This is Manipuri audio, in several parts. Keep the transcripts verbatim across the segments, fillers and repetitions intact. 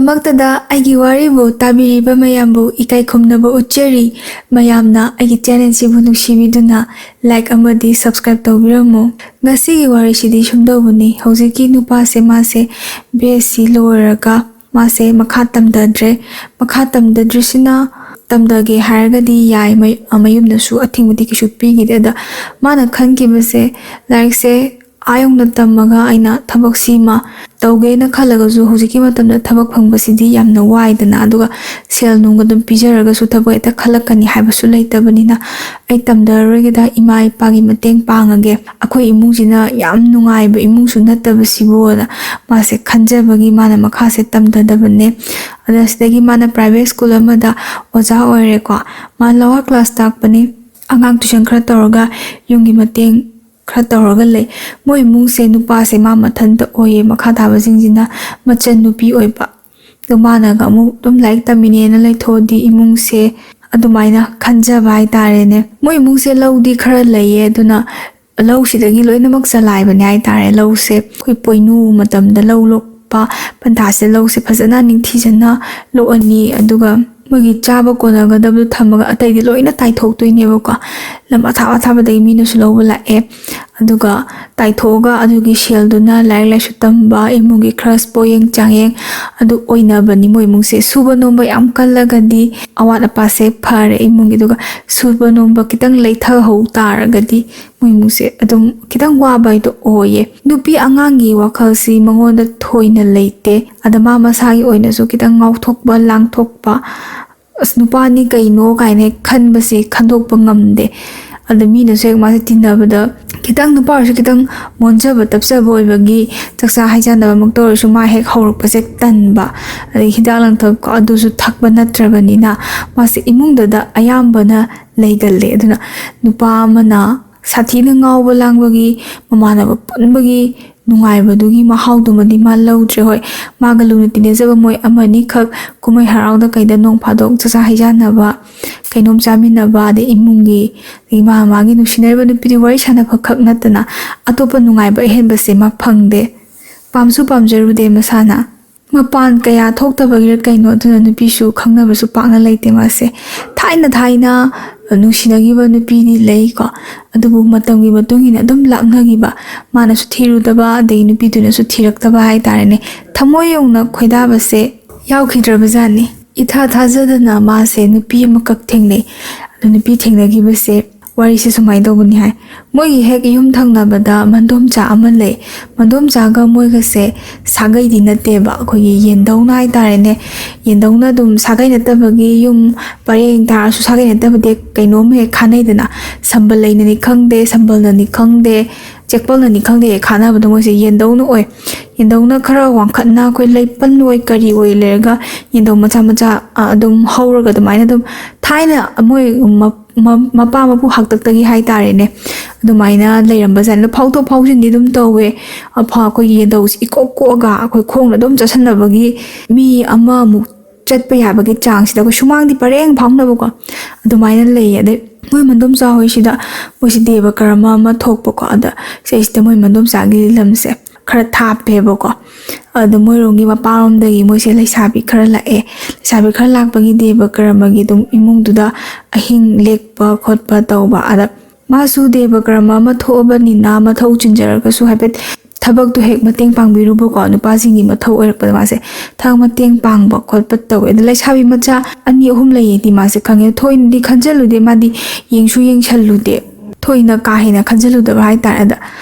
ꯃꯛꯇꯗ ꯑꯩꯒꯤ ꯋꯥꯔꯤꯕꯨ ꯇꯥꯕꯤꯔꯤꯕ ꯃꯌꯥꯝꯕꯨ ꯏꯀꯥꯏ ꯈꯨꯝꯅꯕ ꯎꯠꯆꯔꯤ꯫ ꯃꯌꯥꯝꯅ ꯑꯩꯒꯤ ꯆꯦꯅꯦꯜꯁꯤꯕꯨ ꯅꯨꯡꯁꯤꯕꯤꯗꯨꯅ ꯂꯥꯏꯛ ꯑꯃꯗꯤ ꯁꯕꯁꯀ꯭ꯔꯥꯏꯕ ꯇꯧꯕꯤꯔꯝꯃꯨ꯫ ꯉꯁꯤꯒꯤ ꯋꯥꯔꯤꯁꯤꯗꯤ ꯁꯨꯝꯗꯧꯕꯅꯤ꯫ ꯍꯧꯖꯤꯛꯀꯤ ꯅꯨꯄꯥꯁꯦ, ꯃꯥꯁꯦ ꯕꯤ ꯑꯦꯁ ꯁꯤ ꯂꯣꯏꯔꯒ ꯃꯥꯁꯦ ꯃꯈꯥ ꯇꯝꯊꯗ꯭ꯔꯦ꯫ ꯃꯈꯥ ꯇꯝꯊꯗ꯭ꯔꯤꯁꯤꯅ, ꯇꯝꯊꯒꯦ ꯍꯥꯏꯔꯒꯗꯤ ꯌꯥꯏ, ꯃꯌꯨꯝꯅꯁꯨ ꯑꯊꯤꯡꯕꯗꯤ ꯀꯩꯁꯨ ꯄꯤꯈꯤꯗꯦ꯫ ꯑꯗ ꯃꯥꯅ ꯈꯟꯈꯤꯕꯁꯦ, ꯂꯥꯏꯔꯤꯛꯁꯦ ꯑꯥ ꯌꯧꯅ ꯇꯝꯃꯒ ꯑꯩꯅ ꯊꯕꯛꯁꯤꯃ ꯇꯧꯒꯦꯅ ꯈꯜꯂꯒꯁꯨ, ꯍꯧꯖꯤꯛꯀꯤ ꯃꯇꯝꯗ ꯊꯕꯛ ꯐꯪꯕꯁꯤꯗꯤ ꯌꯥꯝꯅ ꯋꯥꯏꯗꯅ, ꯑꯗꯨꯒ ꯁꯦꯜ ꯅꯨꯡ ꯑꯗꯨꯝ ꯄꯤꯖꯔꯒꯁꯨ ꯊꯕꯛ ꯍꯦꯛꯇ ꯈꯜꯂꯛꯀꯅꯤ ꯍꯥꯏꯕꯁꯨ ꯂꯩꯇꯕꯅꯤꯅ, ꯑꯩ ꯇꯝꯊꯔꯔꯣꯏꯒꯦꯗ, ꯏꯃꯥ ꯏꯄꯥꯒꯤ ꯃꯇꯦꯡ ꯄꯥꯡꯉꯒꯦ꯫ ꯑꯩꯈꯣꯏ ꯏꯃꯨꯡꯁꯤꯅ ꯌꯥꯝ ꯅꯨꯡꯉꯥꯏꯕ ꯏꯃꯨꯡꯁꯨ ꯅꯠꯇꯕꯁꯤꯕꯨꯅ ꯃꯥꯁꯦ ꯈꯟꯖꯕꯒꯤ ꯃꯥꯅ ꯃꯈꯥꯁꯦ ꯇꯝꯊꯗꯕꯅꯦ꯫ ꯑꯗ ꯁꯤꯗꯒꯤ ꯃꯥꯅ ꯄ꯭ꯔꯥꯏꯚꯦꯠ ꯁ꯭ꯀꯨꯜ ꯑꯃꯗ ꯑꯣꯖꯥ ꯑꯣꯏꯔꯦꯀꯣ꯫ ꯃꯥ ꯂꯋꯥꯔ ꯀ꯭ꯂꯥꯁ ꯇꯥꯛꯄꯅꯦ꯫ ꯑꯉꯥꯡ ꯇꯨꯏꯁꯟ ꯈꯔ ꯇꯧꯔꯒ, ꯌꯨꯝꯒꯤ ꯃꯇꯦꯡ ꯈꯔ ꯇꯧꯔꯒ ꯂꯩ꯫ ꯃꯣꯏ ꯏꯃꯨꯡꯁꯦ ꯅꯨꯄꯥꯁꯦ ꯃꯥ ꯃꯊꯟꯇ ꯑꯣꯏꯌꯦ, ꯃꯈꯥ ꯊꯥꯕꯁꯤꯡꯁꯤꯅ ꯃꯆꯟ ꯅꯨꯄꯤ ꯑꯣꯏꯕ꯫ ꯑꯗꯣ ꯃꯥꯅꯒ ꯑꯃꯨꯛ ꯑꯗꯨꯝ ꯂꯥꯏꯔꯤꯛ ꯇꯝꯃꯤꯅꯦꯅ ꯂꯩꯊꯣꯛꯑꯗꯤ ꯏꯃꯨꯡꯁꯦ ꯑꯗꯨꯃꯥꯏꯅ ꯈꯟꯖꯕ ꯍꯥꯏꯇꯥꯔꯦꯅꯦ꯫ ꯃꯣꯏ ꯏꯃꯨꯡꯁꯦ ꯂꯧꯗꯤ ꯈꯔ ꯂꯩꯌꯦ, ꯑꯗꯨꯅ ꯂꯧꯁꯤꯗꯒꯤ ꯂꯣꯏꯅꯃꯛ ꯆꯂꯥꯏꯕꯅꯦ ꯍꯥꯏꯇꯥꯔꯦ꯫ ꯂꯧꯁꯦ ꯑꯩꯈꯣꯏ ꯄꯣꯏꯅꯨ ꯃꯇꯝꯗ ꯂꯧ ꯂꯣꯛꯄ ꯄꯟꯊꯥꯁꯦ, ꯂꯧꯁꯦ ꯐꯖꯅ ꯅꯤꯡꯊꯤꯖꯅ ꯂꯣꯛꯑꯅꯤ, ꯑꯗꯨꯒ ꯃꯣꯏꯒꯤ ꯆꯥꯕ ꯀꯣꯟꯅꯒꯗꯕꯗꯨ ꯊꯝꯃꯒ ꯑꯇꯩꯗꯤ ꯂꯣꯏꯅ ꯇꯥꯏꯊꯣꯛꯇꯣꯏꯅꯦꯕꯀꯣ꯫ ꯂꯝ ꯑꯊꯥꯞ ꯑꯊꯥꯞꯄꯗꯒꯤ ꯃꯤꯅꯁꯨ ꯂꯧꯕ ꯂꯥꯛꯑꯦ꯫ ꯑꯗꯨꯒ ꯇꯥꯏꯊꯣꯛꯑꯒ ꯑꯗꯨꯒꯤ ꯁꯦꯜꯗꯨꯅ ꯂꯥꯏꯔꯤꯛ ꯂꯥꯏꯁꯨ ꯇꯝꯕ, ꯏꯃꯨꯡꯒꯤ ꯈꯔ ꯄꯣꯌꯦꯡ ꯆꯥꯡꯌꯦꯡ ꯑꯗꯨ ꯑꯣꯏꯅꯕꯅꯤ꯫ ꯃꯣꯏ ꯏꯃꯨꯡꯁꯦ ꯁꯨꯕ ꯅꯣꯝꯕ ꯌꯥꯝ ꯀꯜꯂꯒꯗꯤ ꯑꯋꯥꯠ ꯑꯄꯥꯁꯦ ꯐꯔꯦ ꯏꯃꯨꯡꯒꯤ, ꯑꯗꯨꯒ ꯁꯨꯕ ꯅꯣꯝꯕ ꯈꯤꯇꯪ ꯂꯩꯊꯍꯧ ꯇꯥꯔꯒꯗꯤ ꯃꯣꯏ ꯏꯃꯨꯡꯁꯦ ꯑꯗꯨꯝ ꯈꯤꯇꯪ ꯋꯥꯕ ꯍꯥꯏꯗꯣ ꯑꯣꯏꯌꯦ꯫ ꯅꯨꯄꯤ ꯑꯉꯥꯡꯒꯤ ꯋꯥꯈꯜꯁꯤ ꯃꯉꯣꯟꯗ ꯊꯣꯏꯅ ꯂꯩꯇꯦ꯫ ꯑꯗ ꯃꯥ ꯃꯁꯥꯒꯤ ꯑꯣꯏꯅꯁꯨ ꯈꯤꯇꯪ ꯉꯥꯎꯊꯣꯛꯄ, ꯂꯥꯡꯊꯣꯛꯄ, "ꯑꯁ, ꯅꯨꯄꯥꯅꯤ ꯀꯩꯅꯣ?" ꯀꯥꯏꯅ ꯍꯦꯛ ꯈꯟꯕꯁꯦ ꯈꯟꯗꯣꯛꯄ ꯉꯝꯗꯦ꯫ ꯑꯗ ꯃꯤꯅꯁꯨ ꯍꯦꯛ ꯃꯥꯁꯦ ꯇꯤꯟꯅꯕꯗ ꯈꯤꯇꯪ, ꯅꯨꯄꯥ ꯑꯣꯏꯔꯁꯨ ꯈꯤꯇꯪ ꯃꯣꯟꯖꯕ ꯇꯞꯆꯕ ꯑꯣꯏꯕꯒꯤ, ꯆꯥꯛꯆꯥ ꯍꯩꯖꯥꯟꯅꯕꯃꯛꯇ ꯑꯣꯏꯔꯁꯨ ꯃꯥ ꯍꯦꯛ ꯍꯧꯔꯛꯄꯁꯦ ꯇꯟꯕ꯫ ꯑꯗꯩ ꯍꯤꯗꯥꯛ ꯂꯥꯡꯊꯛ ꯑꯗꯨꯁꯨ ꯊꯛꯄ ꯅꯠꯇ꯭ꯔꯕꯅꯤꯅ ꯃꯥꯁꯦ ꯏꯃꯨꯡꯗꯗ ꯑꯌꯥꯝꯕꯅ ꯂꯩꯒꯜꯂꯦ꯫ ꯑꯗꯨꯅ ꯅꯨꯄꯥ ꯑꯃꯅ ꯁꯥꯊꯤꯅ ꯉꯥꯎꯕ ꯂꯥꯡꯕꯒꯤ, ꯃꯃꯥꯟꯅꯕ ꯄꯨꯟꯕꯒꯤ ꯅꯨꯡꯉꯥꯏꯕꯗꯨꯒꯤ ꯃꯍꯥꯎꯗꯨꯃꯗꯤ ꯃꯥ ꯂꯧꯗ꯭ꯔꯦ꯫ ꯍꯣꯏ, ꯃꯥꯒ ꯂꯨꯅ ꯇꯤꯟꯅꯖꯕ ꯃꯣꯏ ꯑꯃꯅꯤꯈꯛ ꯀꯨꯝꯍꯩ ꯍꯔꯥꯎꯗ ꯀꯩꯗ ꯅꯣꯡ ꯐꯥꯗꯣꯛ ꯆꯥꯛꯆꯥ ꯍꯩꯖꯥꯟꯅꯕ, ꯀꯩꯅꯣꯝ ꯆꯥꯃꯤꯟꯅꯕ, ꯑꯗꯩ ꯏꯃꯨꯡꯒꯤ, ꯑꯗꯒꯤ ꯃꯥ ꯃꯥꯒꯤ ꯅꯨꯡꯁꯤꯅꯔꯤꯕ ꯅꯨꯄꯤꯗꯨ ꯋꯥꯔꯤ ꯁꯥꯟꯅꯕꯈꯛ ꯅꯠꯇꯅ ꯑꯇꯣꯞꯄ ꯅꯨꯡꯉꯥꯏꯕ ꯑꯍꯦꯟꯕꯁꯦ ꯃꯥ ꯐꯪꯗꯦ꯫ ꯄꯥꯝꯁꯨ ꯄꯥꯝꯖꯔꯨꯗꯦ ꯃꯁꯥꯅ꯫ ꯃꯄꯥꯟ ꯀꯌꯥ ꯊꯣꯛꯇꯕꯒꯤꯔ ꯀꯩꯅꯣ, ꯑꯗꯨꯅ ꯅꯨꯄꯤꯁꯨ ꯈꯪꯅꯕꯁꯨ ꯄꯥꯛꯅ ꯂꯩꯇꯦ ꯃꯥꯁꯦ꯫ ꯊꯥꯏꯅ ꯊꯥꯏꯅ ꯅꯨꯡꯁꯤꯅꯈꯤꯕ ꯅꯨꯄꯤꯗꯤ ꯂꯩꯀꯣ, ꯑꯗꯨꯕꯨ ꯃꯇꯝꯒꯤ ꯃꯇꯨꯡ ꯏꯟꯅ ꯑꯗꯨꯝ ꯂꯥꯞꯅꯈꯤꯕ, ꯃꯥꯅꯁꯨ ꯊꯤꯔꯨꯗꯕ ꯑꯗꯒꯤ ꯅꯨꯄꯤꯗꯨꯅꯁꯨ ꯊꯤꯔꯛꯇꯕ ꯍꯥꯏꯇꯥꯔꯦꯅꯦ꯫ ꯊꯃꯣꯏ ꯌꯧꯅ ꯈꯣꯏꯗꯥꯕꯁꯦ ꯌꯥꯎꯈꯤꯗ꯭ꯔꯕꯖꯥꯠꯅꯤ꯫ ꯏꯊꯥ ꯊꯥꯖꯗꯅ ꯃꯥꯁꯦ ꯅꯨꯄꯤ ꯑꯃꯈꯛ ꯊꯦꯡꯅꯩ꯫ ꯑꯗꯨ ꯅꯨꯄꯤ ꯊꯦꯡꯅꯈꯤꯕꯁꯦ, ꯋꯥꯔꯤꯁꯦ ꯁꯨꯃꯥꯏꯅ ꯇꯧꯕꯅꯤ ꯍꯥꯏ꯫ ꯃꯣꯏꯒꯤ ꯍꯦꯛ ꯌꯨꯝ ꯊꯪꯅꯕꯗ ꯃꯟꯗꯣꯝꯆꯥ ꯑꯃ ꯂꯩ꯫ ꯃꯟꯗꯣꯝꯆꯥꯒ ꯃꯣꯏꯒꯁꯦ ꯁꯥꯒꯩꯗꯤ ꯅꯠꯇꯦꯕ, ꯑꯩꯈꯣꯏꯒꯤ ꯌꯦꯟꯗꯧꯅ ꯍꯥꯏꯇꯥꯔꯦꯅꯦ꯫ ꯌꯦꯟꯗꯧꯅ ꯑꯗꯨꯝ ꯁꯥꯒꯩ ꯅꯠꯇꯕꯒꯤ ꯌꯨꯝ ꯄꯔꯦꯡ ꯇꯥꯔꯁꯨ ꯁꯥꯒꯩ ꯅꯠꯇꯕꯗꯤ ꯀꯩꯅꯣꯝ ꯍꯦꯛ ꯈꯥꯅꯩꯗꯅ, ꯁꯝꯕꯜ ꯂꯩꯅꯅꯤ ꯈꯪꯗꯦ, ꯁꯝꯕꯜꯅꯅꯤ ꯈꯪꯗꯦ, ꯆꯦꯛꯄꯜꯅꯅꯤ ꯈꯪꯗꯦ, ꯈꯥꯅꯕꯗꯣ ꯃꯣꯏꯁꯦ ꯌꯦꯟꯗꯧꯅ ꯑꯣꯏ꯫ ꯌꯦꯟꯗꯧꯅ ꯈꯔ ꯋꯥꯡꯈꯠꯅ ꯑꯩꯈꯣꯏ ꯂꯩꯄꯟ ꯑꯣꯏ ꯀꯔꯤ ꯑꯣꯏ ꯂꯩꯔꯒ ꯌꯦꯟꯗꯧ ꯃꯆꯥ ꯃꯆꯥ, ꯑ, ꯑꯗꯨꯝ ꯍꯧꯔꯒ ꯑꯗꯨꯃꯥꯏꯅ ꯑꯗꯨꯝ ꯊꯥꯏꯅ ꯃꯣꯏ ꯃ-, ꯃ-, ꯃꯄꯥ ꯃꯄꯨ ꯍꯥꯛꯇꯛꯇꯒꯤ ꯍꯥꯏꯇꯥꯔꯦꯅꯦ, ꯑꯗꯨꯃꯥꯏꯅ ꯂꯩꯔꯝꯕꯖꯥꯠꯅꯤ꯫ ꯑꯗꯣ ꯐꯥꯎꯗꯣꯛ ꯐꯥꯎꯖꯤꯟꯗꯤ ꯑꯗꯨꯝ ꯇꯧꯋꯦ꯫ ꯑꯐ-, ꯑꯩꯈꯣꯏꯒꯤ ꯌꯦꯟꯗꯧꯁꯤ ꯏꯀꯣꯛ ꯀꯣꯛꯑꯒ ꯑꯩꯈꯣꯏ ꯈꯣꯡꯅ ꯑꯗꯨꯝ ꯆꯠꯁꯟꯅꯕꯒꯤ ꯃꯤ ꯑꯃꯃꯨꯛ ꯆꯠꯄ ꯌꯥꯕꯒꯤ ꯆꯥꯡꯁꯤꯗ ꯑꯩꯈꯣꯏ ꯁꯨꯃꯥꯡꯗꯤ ꯄꯔꯦꯡ ꯐꯥꯎꯅꯕꯀꯣ, ꯑꯗꯨꯃꯥꯏꯅ ꯂꯩꯌꯦ꯫ ꯑꯗꯩ ꯃꯣꯏ ꯃꯟꯗꯣꯝꯆꯥ ꯍꯣꯏꯁꯤꯗ ꯃꯣꯏꯁꯤ ꯗꯦꯕ ꯀꯔꯃ ꯑꯃ ꯊꯣꯛꯄꯀꯣ, ꯑꯗ ꯁꯤꯁꯤꯗ ꯃꯣꯏ ꯃꯟꯗꯣꯝꯆꯥꯒꯤ ꯂꯝꯁꯦ ꯈꯔ ꯊꯥꯞꯄꯦꯕꯀꯣ꯫ ꯑꯗꯣ ꯃꯣꯏꯔꯣꯝꯒꯤ ꯃꯄꯥꯔꯣꯝꯗꯒꯤ ꯃꯣꯏꯁꯦ ꯂꯩꯁꯥꯕꯤ ꯈꯔ ꯂꯥꯛꯑꯦ꯫ ꯂꯩꯁꯥꯕꯤ ꯈꯔ ꯂꯥꯛꯄꯒꯤ ꯗꯦꯕ ꯀꯔꯃꯒꯤ ꯑꯗꯨꯝ ꯏꯃꯨꯡꯗꯨꯗ ꯑꯍꯤꯡ ꯂꯦꯛꯄ ꯈꯣꯠꯄ ꯇꯧꯕ꯫ ꯑꯗ ꯃꯥꯁꯨ ꯗꯦꯕ ꯀꯔꯃ ꯑꯃ ꯊꯣꯛꯑꯕꯅꯤꯅ ꯃꯊꯧ ꯆꯤꯟꯖꯔꯒꯁꯨ ꯍꯥꯏꯐꯦꯠ ꯊꯕꯛꯇꯣ ꯍꯦꯛ ꯃꯇꯦꯡ ꯄꯥꯡꯕꯤꯔꯨꯕꯀꯣ, ꯅꯨꯄꯥꯁꯤꯡꯒꯤ ꯃꯊꯧ ꯑꯣꯏꯔꯛꯄꯗ ꯃꯥꯁꯦ ꯊꯕꯛ ꯃꯇꯦꯡ ꯄꯥꯡꯕ ꯈꯣꯠꯄ ꯇꯧꯋꯦ꯫ ꯑꯗ ꯂꯩꯁꯥꯕꯤ ꯃꯆꯥ ꯑꯅꯤ ꯑꯍꯨꯝ ꯂꯩꯌꯦꯗꯤ ꯃꯥꯁꯦ ꯈꯪꯉꯦ꯫ ꯊꯣꯏꯅꯗꯤ ꯈꯟꯖꯜꯂꯨꯗꯦ, ꯃꯥꯗꯤ ꯌꯦꯡꯁꯨ ꯌꯦꯡꯁꯜꯂꯨꯗꯦ, ꯊꯣꯏꯅ ꯀꯥ ꯍꯦꯟꯅ ꯈꯟꯖꯜꯂꯨꯗꯕ ꯍꯥꯏꯇꯥꯔꯦ꯫ ꯑꯗ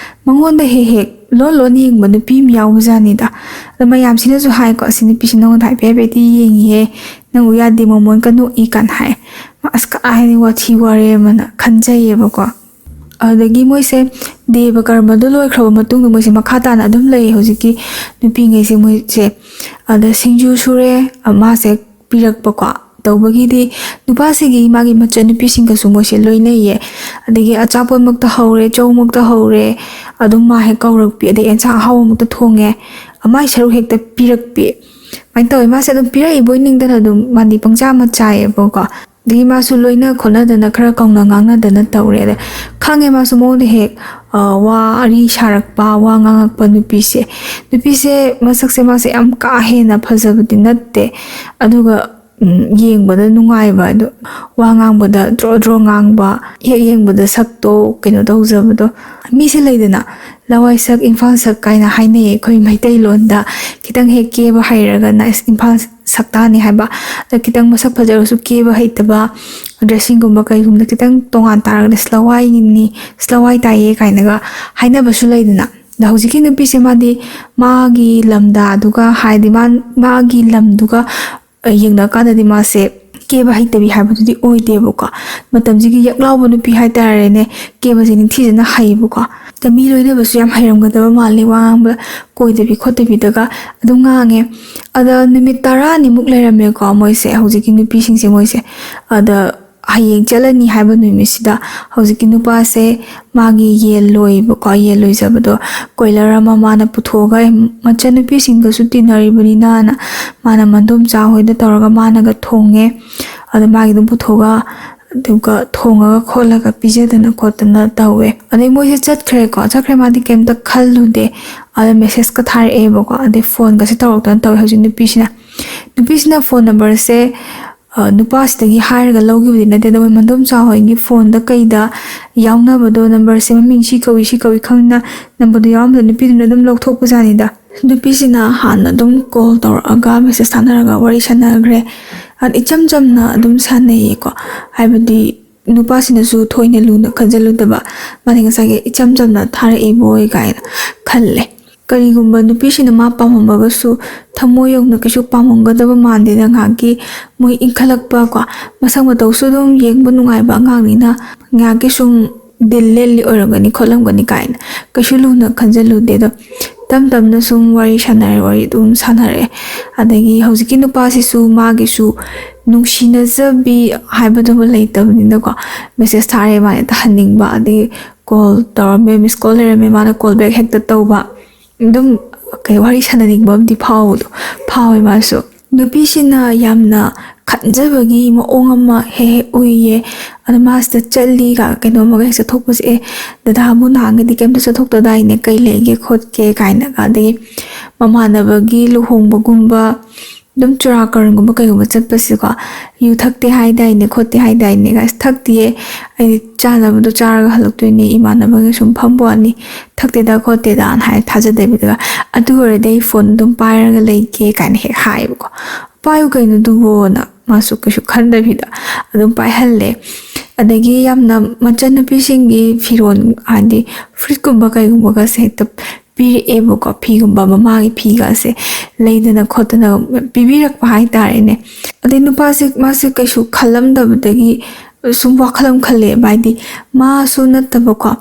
ꯃꯉꯣꯟꯗ ꯍꯦꯛ ꯍꯦꯛ ꯂꯣꯟ ꯂꯣꯟ ꯌꯦꯡꯕ ꯅꯨꯄꯤ ꯑꯃ ꯌꯥꯎꯕꯖꯥꯠꯅꯤꯗ꯫ ꯑꯗ ꯃꯌꯥꯝꯁꯤꯅꯁꯨ ꯍꯥꯏꯀꯣ, "ꯑꯁꯤ ꯅꯨꯄꯤꯁꯤ ꯅꯉꯣꯟꯗ ꯍꯥꯏꯐꯦꯠ ꯍꯥꯏꯐꯦꯠꯇꯤ ꯌꯦꯡꯉꯤꯍꯦ, ꯅꯪ ꯎ ꯌꯥꯗꯦ, ꯃꯃꯣꯟ ꯀꯟꯅ ꯅꯣꯛꯏ" ꯀꯥꯏꯅ ꯍꯥꯏ꯫ ꯑꯁ, ꯀꯥ ꯍꯦꯟꯅ ꯋꯥꯊꯤ ꯋꯥꯔꯦꯝ ꯑꯅ ꯈꯟꯖꯩꯌꯦꯕꯀꯣ꯫ ꯑꯗꯨꯗꯒꯤ ꯃꯣꯏꯁꯦ ꯗꯦꯕ ꯀꯔꯃꯗꯣ ꯂꯣꯏꯈ꯭ꯔꯕ ꯃꯇꯨꯡꯗ ꯃꯣꯏꯁꯦ ꯃꯈꯥ ꯇꯥꯅ ꯑꯗꯨꯝ ꯂꯩ꯫ ꯍꯧꯖꯤꯛꯀꯤ ꯅꯨꯄꯤꯉꯩꯁꯦ ꯃꯣꯏꯁꯦ ꯑꯗ ꯁꯤꯡꯖꯨ ꯁꯨꯔꯦ, ꯑ, ꯃꯥꯁꯦ ꯄꯤꯔꯛꯄꯀꯣ꯫ ꯇꯧꯕꯒꯤꯗꯤ ꯅꯨꯄꯥꯁꯤꯒꯤ ꯃꯥꯒꯤ ꯃꯆꯟꯅꯨꯄꯤꯁꯤꯡꯒꯁꯨ ꯃꯣꯏꯁꯦ ꯂꯣꯏꯅꯩꯌꯦ꯫ ꯑꯗꯒꯤ ꯑꯆꯥꯄꯣꯠꯃꯛꯇ ꯍꯧꯔꯦ, ꯆꯧꯃꯛꯇ ꯍꯧꯔꯦ, ꯑꯗꯨꯝ ꯃꯥ ꯍꯦꯛ ꯀꯧꯔꯛꯄꯤ, ꯑꯗꯩ ꯑꯦꯟꯁꯥꯡ ꯑꯍꯥꯎꯕꯃꯛꯇ ꯊꯣꯡꯉꯦ, ꯃꯥꯏ ꯁꯔꯨꯛ ꯍꯦꯛꯇ ꯄꯤꯔꯛꯄꯤ꯫ ꯑꯗꯨꯃꯥꯏꯅ ꯇꯧꯋꯦ꯫ ꯃꯥꯁꯦ ꯑꯗꯨꯝ ꯄꯤꯔꯛꯏꯕꯣꯏ ꯅꯤꯡꯗꯅ ꯑꯗꯨꯝ ꯃꯥꯗꯤ ꯄꯪꯆꯥ ꯑꯃ ꯆꯥꯏꯌꯦꯕꯀꯣ꯫ ꯑꯗꯒꯤ ꯃꯥꯁꯨ ꯂꯣꯏꯅ ꯈꯣꯠꯅꯗꯅ ꯈꯔ ꯀꯧꯅ ꯉꯥꯡꯅꯗꯅ ꯇꯧꯔꯦ꯫ ꯑꯗ ꯈꯪꯉꯦ ꯃꯥꯁꯨ ꯃꯉꯣꯟꯗ ꯍꯦꯛ ꯋꯥꯔꯤ ꯁꯥꯔꯛꯄ, ꯋꯥ ꯉꯥꯡꯉꯛꯄ ꯅꯨꯄꯤꯁꯦ꯫ ꯅꯨꯄꯤꯁꯦ ꯃꯁꯛꯁꯦ ꯃꯥꯁꯦ ꯌꯥꯝ ꯀꯥ ꯍꯦꯟꯅ ꯐꯖꯕꯗꯤ ꯅꯠꯇꯦ, ꯑꯗꯨꯒ ꯌꯦꯡꯕꯗ ꯅꯨꯡꯉꯥꯏꯕ, ꯑꯗꯣ ꯋꯥ ꯉꯥꯡꯕꯗ ꯗ꯭ꯔꯣ ꯗ꯭ꯔꯣ ꯉꯥꯡꯕ, ꯍꯦꯛ ꯌꯦꯡꯕꯗ ꯁꯛꯇꯣ ꯀꯩꯅꯣ ꯇꯧꯖꯕꯗꯣ꯫ ꯃꯤꯁꯦ ꯂꯩꯗꯅ, ꯂꯋꯥꯏ ꯁꯛ, ꯏꯝꯐꯥꯜ ꯁꯛ ꯀꯥꯏꯅ ꯍꯥꯏꯅꯩꯌꯦ ꯑꯩꯈꯣꯏ ꯃꯩꯇꯩꯂꯣꯟꯗ꯫ ꯈꯤꯇꯪ ꯍꯦꯛ ꯀꯦꯕ ꯍꯩꯔꯒꯅ ꯏꯁ ꯏꯝꯐꯥꯜ ꯁꯛꯇꯥꯅꯤ ꯍꯥꯏꯕ, ꯑꯗ ꯈꯤꯇꯪ ꯃꯁꯛ ꯐꯖꯔꯁꯨ ꯀꯦꯕ ꯍꯩꯇꯕ, ꯗ꯭ꯔꯦꯁꯤꯡꯒꯨꯝꯕ ꯀꯩꯒꯨꯝꯕꯗ ꯈꯤꯇꯪ ꯇꯣꯉꯥꯟ ꯇꯥꯔꯒꯗꯤ ꯏꯁ ꯂꯋꯥꯏꯅꯤ, ꯏꯁ ꯂꯋꯥꯏ ꯇꯥꯏꯌꯦ ꯀꯥꯏꯅꯒ ꯍꯥꯏꯅꯕꯁꯨ ꯂꯩꯗꯅ꯫ ꯑꯗ ꯍꯧꯖꯤꯛꯀꯤ ꯅꯨꯄꯤꯁꯦ ꯃꯥꯗꯤ ꯃꯥꯒꯤ ꯂꯝꯗ ꯑꯗꯨꯒ ꯍꯥꯏꯗꯤ ꯃꯥ ꯃꯥꯒꯤ ꯂꯝꯗꯨꯒ ꯌꯦꯡꯅꯔꯀꯥꯟꯗꯗꯤ ꯃꯥꯁꯦ ꯀꯦꯕ ꯍꯩꯇꯕꯤ ꯍꯥꯏꯕꯗꯨꯗꯤ ꯑꯣꯏꯗꯦꯕꯀꯣ꯫ ꯃꯇꯝꯁꯤꯒꯤ ꯌꯛꯂꯥꯎꯕ ꯅꯨꯄꯤ ꯍꯥꯏꯇꯥꯔꯦꯅꯦ, ꯀꯦꯕꯁꯦ ꯅꯤꯡꯊꯤꯖꯅ ꯍꯩꯕꯀꯣ꯫ ꯑꯗ ꯃꯤ ꯂꯣꯏꯅꯕꯁꯨ ꯌꯥꯝ ꯍꯩꯔꯝꯒꯗꯕ ꯃꯥꯜꯂꯦ, ꯋꯥ ꯉꯥꯡꯕ ꯀꯣꯏꯗꯕꯤ ꯈꯣꯠꯇꯕꯤꯗꯒ ꯑꯗꯨꯝ ꯉꯥꯡꯉꯦ꯫ ꯑꯗ ꯅꯨꯃꯤꯠ ꯇꯔꯥꯅꯤꯃꯨꯛ ꯂꯩꯔꯝꯃꯦꯀꯣ ꯃꯣꯏꯁꯦ, ꯍꯧꯖꯤꯛꯀꯤ ꯅꯨꯄꯤꯁꯤꯡꯁꯦ ꯃꯣꯏꯁꯦ꯫ ꯑꯗ ꯍꯌꯦꯡ ꯆꯠꯂꯅꯤ ꯍꯥꯏꯕ ꯅꯨꯃꯤꯠꯁꯤꯗ ꯍꯧꯖꯤꯛꯀꯤ ꯅꯨꯄꯥꯁꯦ ꯃꯥꯒꯤ ꯌꯦꯟ ꯂꯣꯏꯕꯀꯣ, ꯌꯦꯟ ꯂꯣꯏꯖꯕꯗꯣ ꯀꯣꯏꯂꯔ ꯑꯃ ꯃꯥꯅ ꯄꯨꯊꯣꯛꯑꯒ, ꯃꯆꯟꯅꯨꯄꯤꯁꯤꯡꯒꯁꯨ ꯇꯤꯟꯅꯔꯤꯕꯅꯤꯅꯅ ꯃꯥꯅ ꯃꯟꯗꯣꯝꯆꯥ ꯍꯣꯏꯗ ꯇꯧꯔꯒ ꯃꯥꯅꯒ ꯊꯣꯡꯉꯦ꯫ ꯑꯗ ꯃꯥꯒꯤ ꯑꯗꯨꯝ ꯄꯨꯊꯣꯛꯑꯒ ꯑꯗꯨꯒ ꯊꯣꯡꯉꯒ ꯈꯣꯠꯂꯒ ꯄꯤꯖꯗꯅ ꯈꯣꯠꯇꯅ ꯇꯧꯋꯦ꯫ ꯑꯗꯩ ꯃꯣꯏꯁꯦ ꯆꯠꯈ꯭ꯔꯦꯀꯣ, ꯆꯠꯈ꯭ꯔꯦ, ꯃꯥꯗꯤ ꯀꯩꯝꯇ ꯈꯜꯂꯨꯗꯦ꯫ ꯑꯗ ꯃꯦꯁꯦꯁꯀ ꯊꯥꯔꯛꯑꯦꯕꯀꯣ, ꯑꯗꯩ ꯐꯣꯟꯒꯁꯦ ꯇꯧꯔꯛꯇꯅ ꯇꯧꯋꯦ ꯍꯧꯖꯤꯛ ꯅꯨꯄꯤꯁꯤꯅ꯫ ꯅꯨꯄꯤꯁꯤꯅ ꯐꯣꯟ ꯅꯝꯕꯔꯁꯦ ꯑ, ꯅꯨꯄꯥꯁꯤꯗꯒꯤ ꯍꯥꯏꯔꯒ ꯂꯧꯈꯤꯕꯗꯤ ꯅꯠꯇꯦ, ꯑꯗꯣ ꯃꯣꯏ ꯃꯟꯗꯣꯝꯆꯥ ꯍꯣꯏꯒꯤ ꯐꯣꯟꯗ ꯀꯩꯗ ꯌꯥꯎꯅꯕꯗꯣ, ꯅꯝꯕꯔꯁꯦ ꯃꯃꯤꯡ ꯁꯤ ꯀꯧꯏ, ꯁꯤ ꯀꯧꯏ ꯈꯪꯅ ꯅꯝꯕꯔꯗꯣ ꯌꯥꯎꯔꯝꯕꯗ ꯅꯨꯄꯤꯗꯨꯅ ꯑꯗꯨꯝ ꯂꯧꯊꯣꯛꯄꯖꯥꯠꯅꯤꯗ꯫ ꯅꯨꯄꯤꯁꯤꯅ ꯍꯥꯟꯅ ꯑꯗꯨꯝ ꯀꯣꯜ ꯇꯧꯔꯛꯑꯒ ꯃꯦꯁꯦꯁ ꯊꯥꯅꯔꯒ ꯋꯥꯔꯤ ꯁꯥꯟꯅꯈ꯭ꯔꯦ꯫ ꯑꯗ ꯏꯆꯝ ꯆꯝꯅ ꯑꯗꯨꯝ ꯁꯥꯟꯅꯩꯌꯦꯀꯣ, ꯍꯥꯏꯕꯗꯤ ꯅꯨꯄꯥꯁꯤꯅꯁꯨ ꯊꯣꯏꯅ ꯂꯨꯅ ꯈꯟꯖꯜꯂꯨꯗꯕ, ꯃꯥꯗꯤ ꯉꯁꯥꯏꯒꯤ ꯏꯆꯝ ꯆꯝꯅ ꯊꯥꯔꯛꯏꯕꯣꯏ ꯀꯥꯏꯅ ꯈꯜꯂꯦ꯫ ꯀꯔꯤꯒꯨꯝꯕ ꯅꯨꯄꯤꯁꯤꯅ ꯃꯥ ꯄꯥꯝꯃꯝꯃꯒꯁꯨ ꯊꯃꯣꯏ ꯌꯧꯅ ꯀꯩꯁꯨ ꯄꯥꯝꯃꯝꯒꯗꯕ ꯃꯥꯟꯗꯦꯗ꯫ ꯉꯥꯏꯍꯥꯛꯀꯤ ꯃꯣꯏ ꯏꯟꯈꯠꯂꯛꯄ ꯀꯣ, ꯃꯁꯛ ꯃꯇꯧꯁꯨ ꯑꯗꯨꯝ ꯌꯦꯡꯕ ꯅꯨꯡꯉꯥꯏꯕ ꯑꯉꯥꯡꯅꯤꯅ ꯉꯥꯏꯍꯥꯛꯀꯤ ꯁꯨꯝ ꯗꯤꯜ ꯂꯦꯜꯂꯤ ꯑꯣꯏꯔꯝꯒꯅꯤ ꯈꯣꯠꯂꯝꯒꯅꯤ ꯀꯥꯏꯅ ꯀꯩꯁꯨ ꯂꯨꯅ ꯈꯟꯖꯜꯂꯨꯗꯦ꯫ ꯑꯗꯣ ꯇꯞ ꯇꯞꯅ ꯁꯨꯝ ꯋꯥꯔꯤ ꯁꯥꯟꯅꯔꯦ, ꯋꯥꯔꯤ ꯑꯗꯨꯝ ꯁꯥꯟꯅꯔꯛꯑꯦ꯫ ꯑꯗꯒꯤ ꯍꯧꯖꯤꯛꯀꯤ ꯅꯨꯄꯥꯁꯤꯁꯨ ꯃꯥꯒꯤꯁꯨ ꯅꯨꯡꯁꯤꯅꯖꯕꯤ ꯍꯥꯏꯕꯗꯨꯃ ꯂꯩꯇꯕꯅꯤꯅꯀꯣ, ꯃꯦꯁꯦꯁ ꯊꯥꯔꯦ ꯃꯥꯅ ꯍꯦꯛꯇ ꯍꯟꯅꯤꯡꯕ, ꯑꯗꯒꯤ ꯀꯣꯜ ꯇꯧꯔꯝꯃꯦ, ꯃꯤꯁ ꯀꯣꯜ ꯂꯩꯔꯝꯃꯦ ꯃꯥꯅ ꯀꯣꯜ ꯕꯦꯛ ꯍꯦꯛꯇ ꯇꯧꯕ꯫ ꯑꯗꯨꯝ ꯀꯩ ꯋꯥꯔꯤ ꯁꯥꯟꯅꯅꯤꯡꯕ ꯑꯃꯗꯤ ꯐꯥꯎꯕꯗꯣ ꯐꯥꯎꯋꯦ ꯃꯥꯁꯨ꯫ ꯅꯨꯄꯤꯁꯤꯅ ꯌꯥꯝꯅ ꯈꯟꯖꯕꯒꯤ ꯃꯑꯣꯡ ꯑꯃ ꯍꯦꯛ ꯍꯦꯛ ꯎꯏꯌꯦ꯫ ꯑꯗꯣ ꯃꯥꯁꯤꯗ ꯆꯠꯂꯤꯒ ꯀꯩꯅꯣꯝꯃꯒ ꯍꯦꯛ ꯆꯠꯊꯣꯛꯄꯁꯦ, "ꯑꯦ, ꯗꯗꯥꯕꯨ ꯅꯍꯥꯟꯒꯗꯤ ꯀꯩꯝꯇ ꯆꯠꯊꯣꯛꯇꯗꯥꯏꯅꯦ, ꯀꯩ ꯂꯩꯒꯦ ꯈꯣꯠꯀꯦ?" ꯀꯥꯏꯅꯒ꯫ ꯑꯗꯒꯤ ꯃꯃꯥꯟꯅꯕꯒꯤ ꯂꯨꯍꯣꯡꯕꯒꯨꯝꯕ, ꯑꯗꯨꯝ ꯆꯨꯔꯥꯀꯔꯟꯒꯨꯝꯕ ꯀꯩꯒꯨꯝꯕ ꯆꯠꯄꯁꯤꯀꯣ, "ꯌꯨ ꯊꯛꯇꯦ ꯍꯥꯏꯗꯥꯏꯅꯦ, ꯈꯣꯠꯇꯦ ꯍꯥꯏꯗꯥꯏꯅꯦ?" "ꯑꯁ, ꯊꯛꯇꯤꯌꯦ, ꯑꯩꯗꯤ ꯆꯥꯅꯕꯗꯣ ꯆꯥꯔꯒ ꯍꯜꯂꯛꯇꯣꯏꯅꯦ, ꯏꯃꯥꯟꯅꯕꯒ ꯁꯨꯝ ꯐꯝꯕ ꯋꯥꯅꯤ, ꯊꯛꯇꯦꯗ ꯈꯣꯠꯇꯦꯗꯅ" ꯍꯥꯏ ꯊꯥꯖꯗꯕꯤꯗꯒ꯫ "ꯑꯗꯨ ꯑꯣꯏꯔꯗꯤ ꯑꯩ ꯐꯣꯟ ꯑꯗꯨꯝ ꯄꯥꯏꯔꯒ ꯂꯩꯒꯦ" ꯀꯥꯏꯅ ꯍꯦꯛ ꯍꯥꯏꯌꯦꯕꯀꯣ꯫ "ꯄꯥꯏꯌꯨ ꯀꯩꯅꯣ ꯑꯗꯨꯕꯣꯅ", ꯃꯥꯁꯨ ꯀꯩꯁꯨ ꯈꯟꯗꯕꯤꯗ ꯑꯗꯨꯝ ꯄꯥꯏꯍꯜꯂꯦ꯫ ꯑꯗꯒꯤ ꯌꯥꯝꯅ ꯃꯆꯟꯅꯨꯄꯤꯁꯤꯡꯒꯤ ꯐꯤꯔꯣꯜ, ꯍꯥꯏꯗꯤ ꯐꯨꯔꯤꯠꯀꯨꯝꯕ ꯀꯩꯒꯨꯝꯕꯒꯁꯦ ꯍꯦꯛꯇ ꯄꯤꯔꯛꯑꯦꯕꯀꯣ, ꯐꯤꯒꯨꯝꯕ, ꯃꯃꯥꯒꯤ ꯐꯤꯒꯁꯦ ꯂꯩꯗꯅ ꯈꯣꯠꯇꯅ ꯄꯤꯕꯤꯔꯛꯄ ꯍꯥꯏꯇꯥꯔꯦꯅꯦ꯫ ꯑꯗꯩ ꯅꯨꯄꯥꯁꯦ, ꯃꯥꯁꯦ ꯀꯩꯁꯨ ꯈꯜꯂꯝꯗꯕꯗꯒꯤ ꯁꯨꯝ ꯋꯥꯈꯜ ꯑꯃ ꯈꯜꯂꯛꯑꯦꯕ, ꯍꯥꯏꯗꯤ ꯃꯥꯁꯨ ꯅꯠꯇꯕꯀꯣ,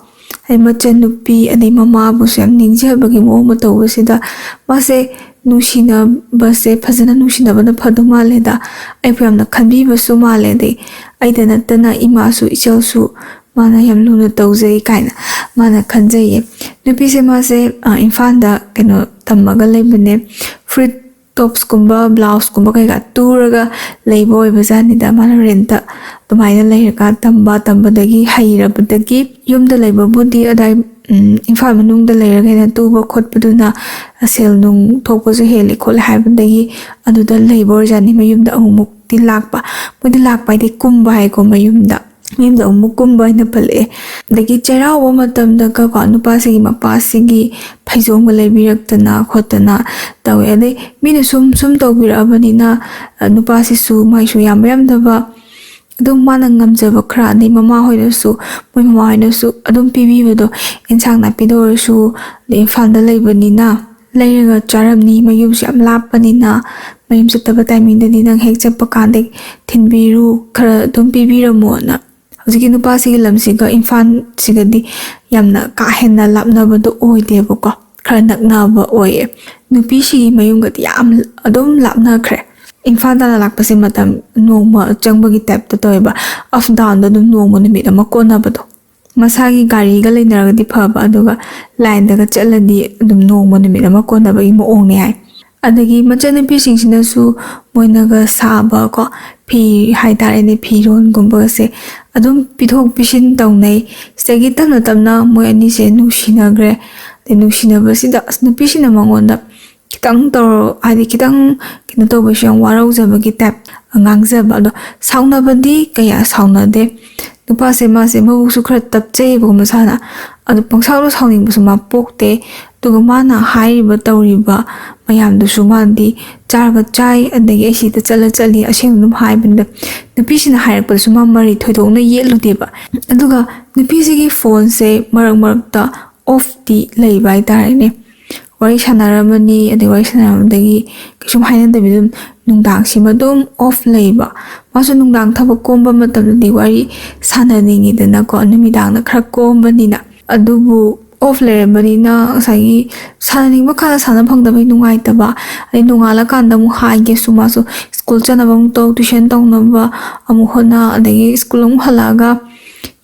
ꯍꯥꯏꯗꯤ ꯃꯆꯟꯅꯨꯄꯤ ꯑꯗꯩ ꯃꯃꯥꯕꯨꯁꯨ ꯌꯥꯝ ꯅꯤꯡꯖꯕꯒꯤ ꯃꯑꯣꯡ ꯑꯃ ꯇꯧꯕꯁꯤꯗ, ꯃꯥꯁꯦ ꯅꯨꯡꯁꯤꯅꯕꯁꯦ, ꯐꯖꯅ ꯅꯨꯡꯁꯤꯅꯕꯅ ꯐꯗꯧ ꯃꯥꯜꯂꯦꯗ, ꯑꯩꯕꯨ ꯌꯥꯝꯅ ꯈꯟꯕꯤꯕꯁꯨ ꯃꯥꯜꯂꯦ, ꯑꯗꯩ ꯑꯩꯗ ꯅꯠꯇꯅ ꯏꯃꯥꯁꯨ ꯏꯆꯦꯜꯁꯨ ꯃꯥꯅ ꯌꯥꯝ ꯂꯨꯅ ꯇꯧꯖꯩ ꯀꯥꯏꯅ ꯃꯥꯅ ꯈꯟꯖꯩꯌꯦ꯫ ꯅꯨꯄꯤꯁꯦ, ꯃꯥꯁꯦ, ꯑ, ꯏꯝꯐꯥꯜꯗ ꯀꯩꯅꯣ ꯇꯝꯃꯒ ꯂꯩꯕꯅꯦ, ꯐꯨꯔꯤꯠ ꯇꯣꯞꯁꯀꯨꯝꯕ, ꯕ꯭ꯂꯥꯎꯁꯀꯨꯝꯕ ꯀꯩꯀꯥ ꯇꯨꯔꯒ ꯂꯩꯕ ꯑꯣꯏꯕꯖꯥꯠꯅꯤꯗ꯫ ꯃꯥꯅ ꯔꯦꯟꯠꯇ ꯑꯗꯨꯃꯥꯏꯅ ꯂꯩꯔꯒ ꯇꯝꯕ, ꯇꯝꯕꯗꯒꯤ ꯍꯩꯔꯕꯗꯒꯤ, ꯌꯨꯝꯗ ꯂꯩꯕꯕꯨꯗꯤ ꯑꯗꯥꯏ, ꯎꯝ, ꯏꯝꯐꯥꯜ ꯃꯅꯨꯡꯗ ꯂꯩꯔꯒ ꯍꯦꯟꯅ ꯇꯨꯕ ꯈꯣꯠꯄꯗꯨꯅ ꯁꯦꯜ ꯅꯨꯡ ꯊꯣꯛꯄꯁꯨ ꯍꯦꯜꯂꯤ ꯈꯣꯠꯂꯤ ꯍꯥꯏꯕꯗꯒꯤ ꯑꯗꯨꯗ ꯂꯩꯕ ꯑꯣꯏꯔꯖꯥꯠꯅꯤ꯫ ꯃꯌꯨꯝꯗ ꯑꯃꯨꯛꯃꯨꯛꯇꯤ ꯂꯥꯛꯄ, ꯃꯣꯏꯗꯤ ꯂꯥꯛꯄ ꯍꯥꯏꯗꯤ ꯀꯨꯝꯕ ꯍꯥꯏꯀꯣ, ꯃꯌꯨꯝꯗ, ꯃꯌꯨꯝꯗ ꯑꯃꯨꯛ ꯀꯨꯝꯕ ꯍꯥꯏꯅ ꯄꯜꯂꯛꯑꯦ꯫ ꯑꯗꯒꯤ ꯆꯩꯔꯥꯎꯕ ꯃꯇꯝꯗꯒꯀꯣ, ꯅꯨꯄꯥꯁꯤꯒꯤ ꯃꯄꯥꯁꯤꯒꯤ ꯐꯩꯖꯣꯝꯒ ꯂꯩꯕꯤꯔꯛꯇꯅ ꯈꯣꯠꯇꯅ ꯇꯧꯋꯦ꯫ ꯑꯗꯩ ꯃꯤꯅ ꯁꯨꯝ ꯁꯨꯝ ꯇꯧꯕꯤꯔꯛꯑꯕꯅꯤꯅ, ꯑ, ꯅꯨꯄꯥꯁꯤꯁꯨ ꯃꯥꯏꯁꯨ ꯌꯥꯝꯕ ꯌꯥꯝꯗꯕ, ꯑꯗꯨꯝ ꯃꯥꯅ ꯉꯝꯖꯕ ꯈꯔ, ꯑꯗꯩ ꯃꯃꯥ ꯍꯣꯏꯅꯁꯨ, ꯃꯣꯏ ꯃꯃꯥ ꯍꯣꯏꯅꯁꯨ ꯑꯗꯨꯝ ꯄꯤꯕꯤꯕꯗꯣ, ꯑꯦꯟꯁꯥꯡ ꯅꯥꯄꯤꯗ ꯑꯣꯏꯔꯁꯨ, ꯑꯗꯩ ꯏꯝꯐꯥꯜꯗ ꯂꯩꯕꯅꯤꯅ ꯂꯩꯔꯒ ꯆꯥꯔꯝꯅꯤ, ꯃꯌꯨꯝꯁꯨ ꯌꯥꯝ ꯂꯥꯞꯄꯅꯤꯅ, ꯃꯌꯨꯝ ꯆꯠꯇꯕ ꯇꯥꯏꯃꯤꯡꯗꯗꯤ ꯅꯪ ꯍꯦꯛ ꯆꯠꯄ ꯀꯥꯟꯗ ꯊꯤꯟꯕꯤꯔꯨ, ꯈꯔ ꯑꯗꯨꯝ ꯄꯤꯕꯤꯔꯝꯃꯣꯅ꯫ ꯍꯧꯖꯤꯛꯀꯤ ꯅꯨꯄꯥꯁꯤꯒꯤ ꯂꯝꯁꯤꯒ ꯏꯝꯐꯥꯜꯁꯤꯒꯗꯤ ꯌꯥꯝꯅ ꯀꯥ ꯍꯦꯟꯅ ꯂꯥꯞꯅꯕꯗꯣ ꯑꯣꯏꯗꯦꯕꯀꯣ, ꯈꯔ ꯅꯛꯅꯕ ꯑꯣꯏꯌꯦ꯫ ꯅꯨꯄꯤꯁꯤꯒꯤ ꯃꯌꯨꯝꯒꯗꯤ ꯌꯥꯝ ꯑꯗꯨꯝ ꯂꯥꯞꯅꯈ꯭ꯔꯦ꯫ ꯏꯝꯐꯥꯜ ꯇꯥꯟꯅ ꯂꯥꯛꯄꯁꯦ ꯃꯇꯝ ꯅꯣꯡꯃ ꯆꯪꯕꯒꯤ ꯇꯥꯏꯞꯇ ꯇꯧꯋꯦꯕ, ꯑꯞ ꯗꯥꯎꯟꯗ ꯑꯗꯨꯝ ꯅꯣꯡꯃ ꯅꯨꯃꯤꯠ ꯑꯃ ꯀꯣꯟꯅꯕꯗꯣ꯫ ꯃꯁꯥꯒꯤ ꯒꯥꯔꯤꯒ ꯂꯩꯅꯔꯒꯗꯤ ꯐꯕ, ꯑꯗꯨꯒ ꯂꯥꯏꯟꯗꯒ ꯆꯠꯂꯗꯤ ꯑꯗꯨꯝ ꯅꯣꯡꯃ ꯅꯨꯃꯤꯠ ꯑꯃ ꯀꯣꯟꯅꯕꯒꯤ ꯃꯑꯣꯡꯅꯦ ꯍꯥꯏ꯫ ꯑꯗꯒꯤ ꯃꯆꯟꯅꯨꯄꯤꯁꯤꯡꯁꯤꯅꯁꯨ ꯃꯣꯏꯅꯒ ꯁꯥꯕ ꯀꯣ, ꯐꯤ ꯍꯥꯏꯇꯥꯔꯦꯅꯦ, ꯐꯤꯔꯣꯟꯒꯨꯝꯕꯁꯦ ꯑꯗꯨꯝ ꯄꯤꯊꯣꯛ ꯄꯤꯁꯤꯟ ꯇꯧꯅꯩ꯫ ꯁꯤꯗꯒꯤ ꯇꯞꯅ ꯇꯞꯅ ꯃꯣꯏ ꯑꯅꯤꯁꯦ ꯅꯨꯡꯁꯤꯅꯈ꯭ꯔꯦ꯫ ꯑꯗꯩ ꯅꯨꯡꯁꯤꯅꯕꯁꯤꯗ ꯑꯁ, ꯅꯨꯄꯤꯁꯤꯅ ꯃꯉꯣꯟꯗ ꯈꯤꯇꯪ ꯇꯧꯔ, ꯍꯥꯏꯗꯤ ꯈꯤꯇꯪ ꯀꯩꯅꯣ ꯇꯧꯕꯁꯨ ꯌꯥꯝ ꯋꯥꯔꯧꯖꯕꯒꯤ ꯇꯥꯏꯞ ꯉꯥꯡꯖꯕ꯫ ꯑꯗꯣ ꯁꯥꯎꯅꯕꯗꯤ ꯀꯌꯥ ꯁꯥꯎꯅꯗꯦ꯫ ꯅꯨꯄꯥꯁꯦ ꯃꯥꯁꯦ ꯃꯕꯨꯛꯁꯨ ꯈꯔ ꯇꯞꯆꯩꯌꯦꯕꯀꯣ ꯃꯁꯥꯅ꯫ ꯑꯗꯣ ꯄꯪꯁꯥꯎꯗ ꯁꯥꯎꯅꯤꯡꯕꯁꯨ ꯃꯥ ꯄꯣꯛꯇꯦ꯫ ꯑꯗꯨꯒ ꯃꯥꯅ ꯍꯥꯏꯔꯤꯕ ꯇꯧꯔꯤꯕ ꯃꯌꯥꯝꯗꯨꯁꯨ ꯃꯥꯗꯤ ꯆꯥꯔꯒ ꯆꯥꯏ, ꯑꯗꯒꯤ ꯑꯩ ꯁꯤꯗ ꯆꯠꯂ ꯆꯠꯂꯤ, ꯑꯁꯦꯡꯕ ꯑꯗꯨꯝ ꯍꯥꯏꯕꯅꯤꯗ꯫ ꯅꯨꯄꯤꯁꯤꯅ ꯍꯥꯏꯔꯛꯄꯗꯁꯨ ꯃꯥ ꯃꯔꯩ ꯊꯣꯏꯗꯣꯛꯅ ꯌꯦꯠꯂꯨꯗꯦꯕ꯫ ꯑꯗꯨꯒ ꯅꯨꯄꯤꯁꯤꯒꯤ ꯐꯣꯟꯁꯦ ꯃꯔꯛ ꯃꯔꯛꯇ ꯑꯣꯐꯇꯤ ꯂꯩꯕ ꯍꯥꯏꯇꯥꯔꯦꯅꯦ꯫ ꯋꯥꯔꯤ ꯁꯥꯟꯅꯔꯝꯃꯅꯤ, ꯑꯗꯩ ꯋꯥꯔꯤ ꯁꯥꯟꯅꯔꯝꯕꯗꯒꯤ ꯀꯩꯁꯨꯝ ꯍꯥꯏꯅꯗꯕꯤꯗ ꯑꯗꯨꯝ ꯅꯨꯡꯗꯥꯡꯁꯤꯃ ꯑꯗꯨꯝ ꯑꯣꯐ ꯂꯩꯕ꯫ ꯃꯥꯁꯨ ꯅꯨꯡꯗꯥꯡ ꯊꯕꯛ ꯀꯣꯝꯕ ꯃꯇꯝꯗꯗꯤ ꯋꯥꯔꯤ ꯁꯥꯟꯅꯅꯤꯡꯉꯤꯗꯅꯀꯣ, ꯅꯨꯃꯤꯗꯥꯡꯅ ꯈꯔ ꯀꯣꯝꯕꯅꯤꯅ꯫ ꯑꯗꯨꯕꯨ ꯑꯣꯐ ꯂꯩꯔꯕꯅꯤꯅ ꯉꯁꯥꯏꯒꯤ ꯁꯥꯟꯅꯅꯤꯡꯕ ꯀꯥꯟꯗ ꯁꯥꯟꯅ ꯐꯪꯗꯕꯩ ꯅꯨꯡꯉꯥꯏꯇꯕ, ꯑꯗꯩ ꯅꯣꯡꯉꯥꯜꯂꯀꯥꯟꯗ ꯑꯃꯨꯛ ꯍꯥꯏꯒꯦꯁꯨ ꯃꯥꯁꯨ ꯁ꯭ꯀꯨꯜ ꯆꯠꯅꯕ ꯑꯃꯨꯛ ꯇꯧ, ꯇ꯭ꯌꯨꯁꯟ ꯇꯧꯅꯕ ꯑꯃꯨꯛ ꯍꯣꯠꯅ, ꯑꯗꯒꯤ ꯁ꯭ꯀꯨꯜ ꯑꯃꯨꯛ ꯍꯜꯂꯛꯑꯒ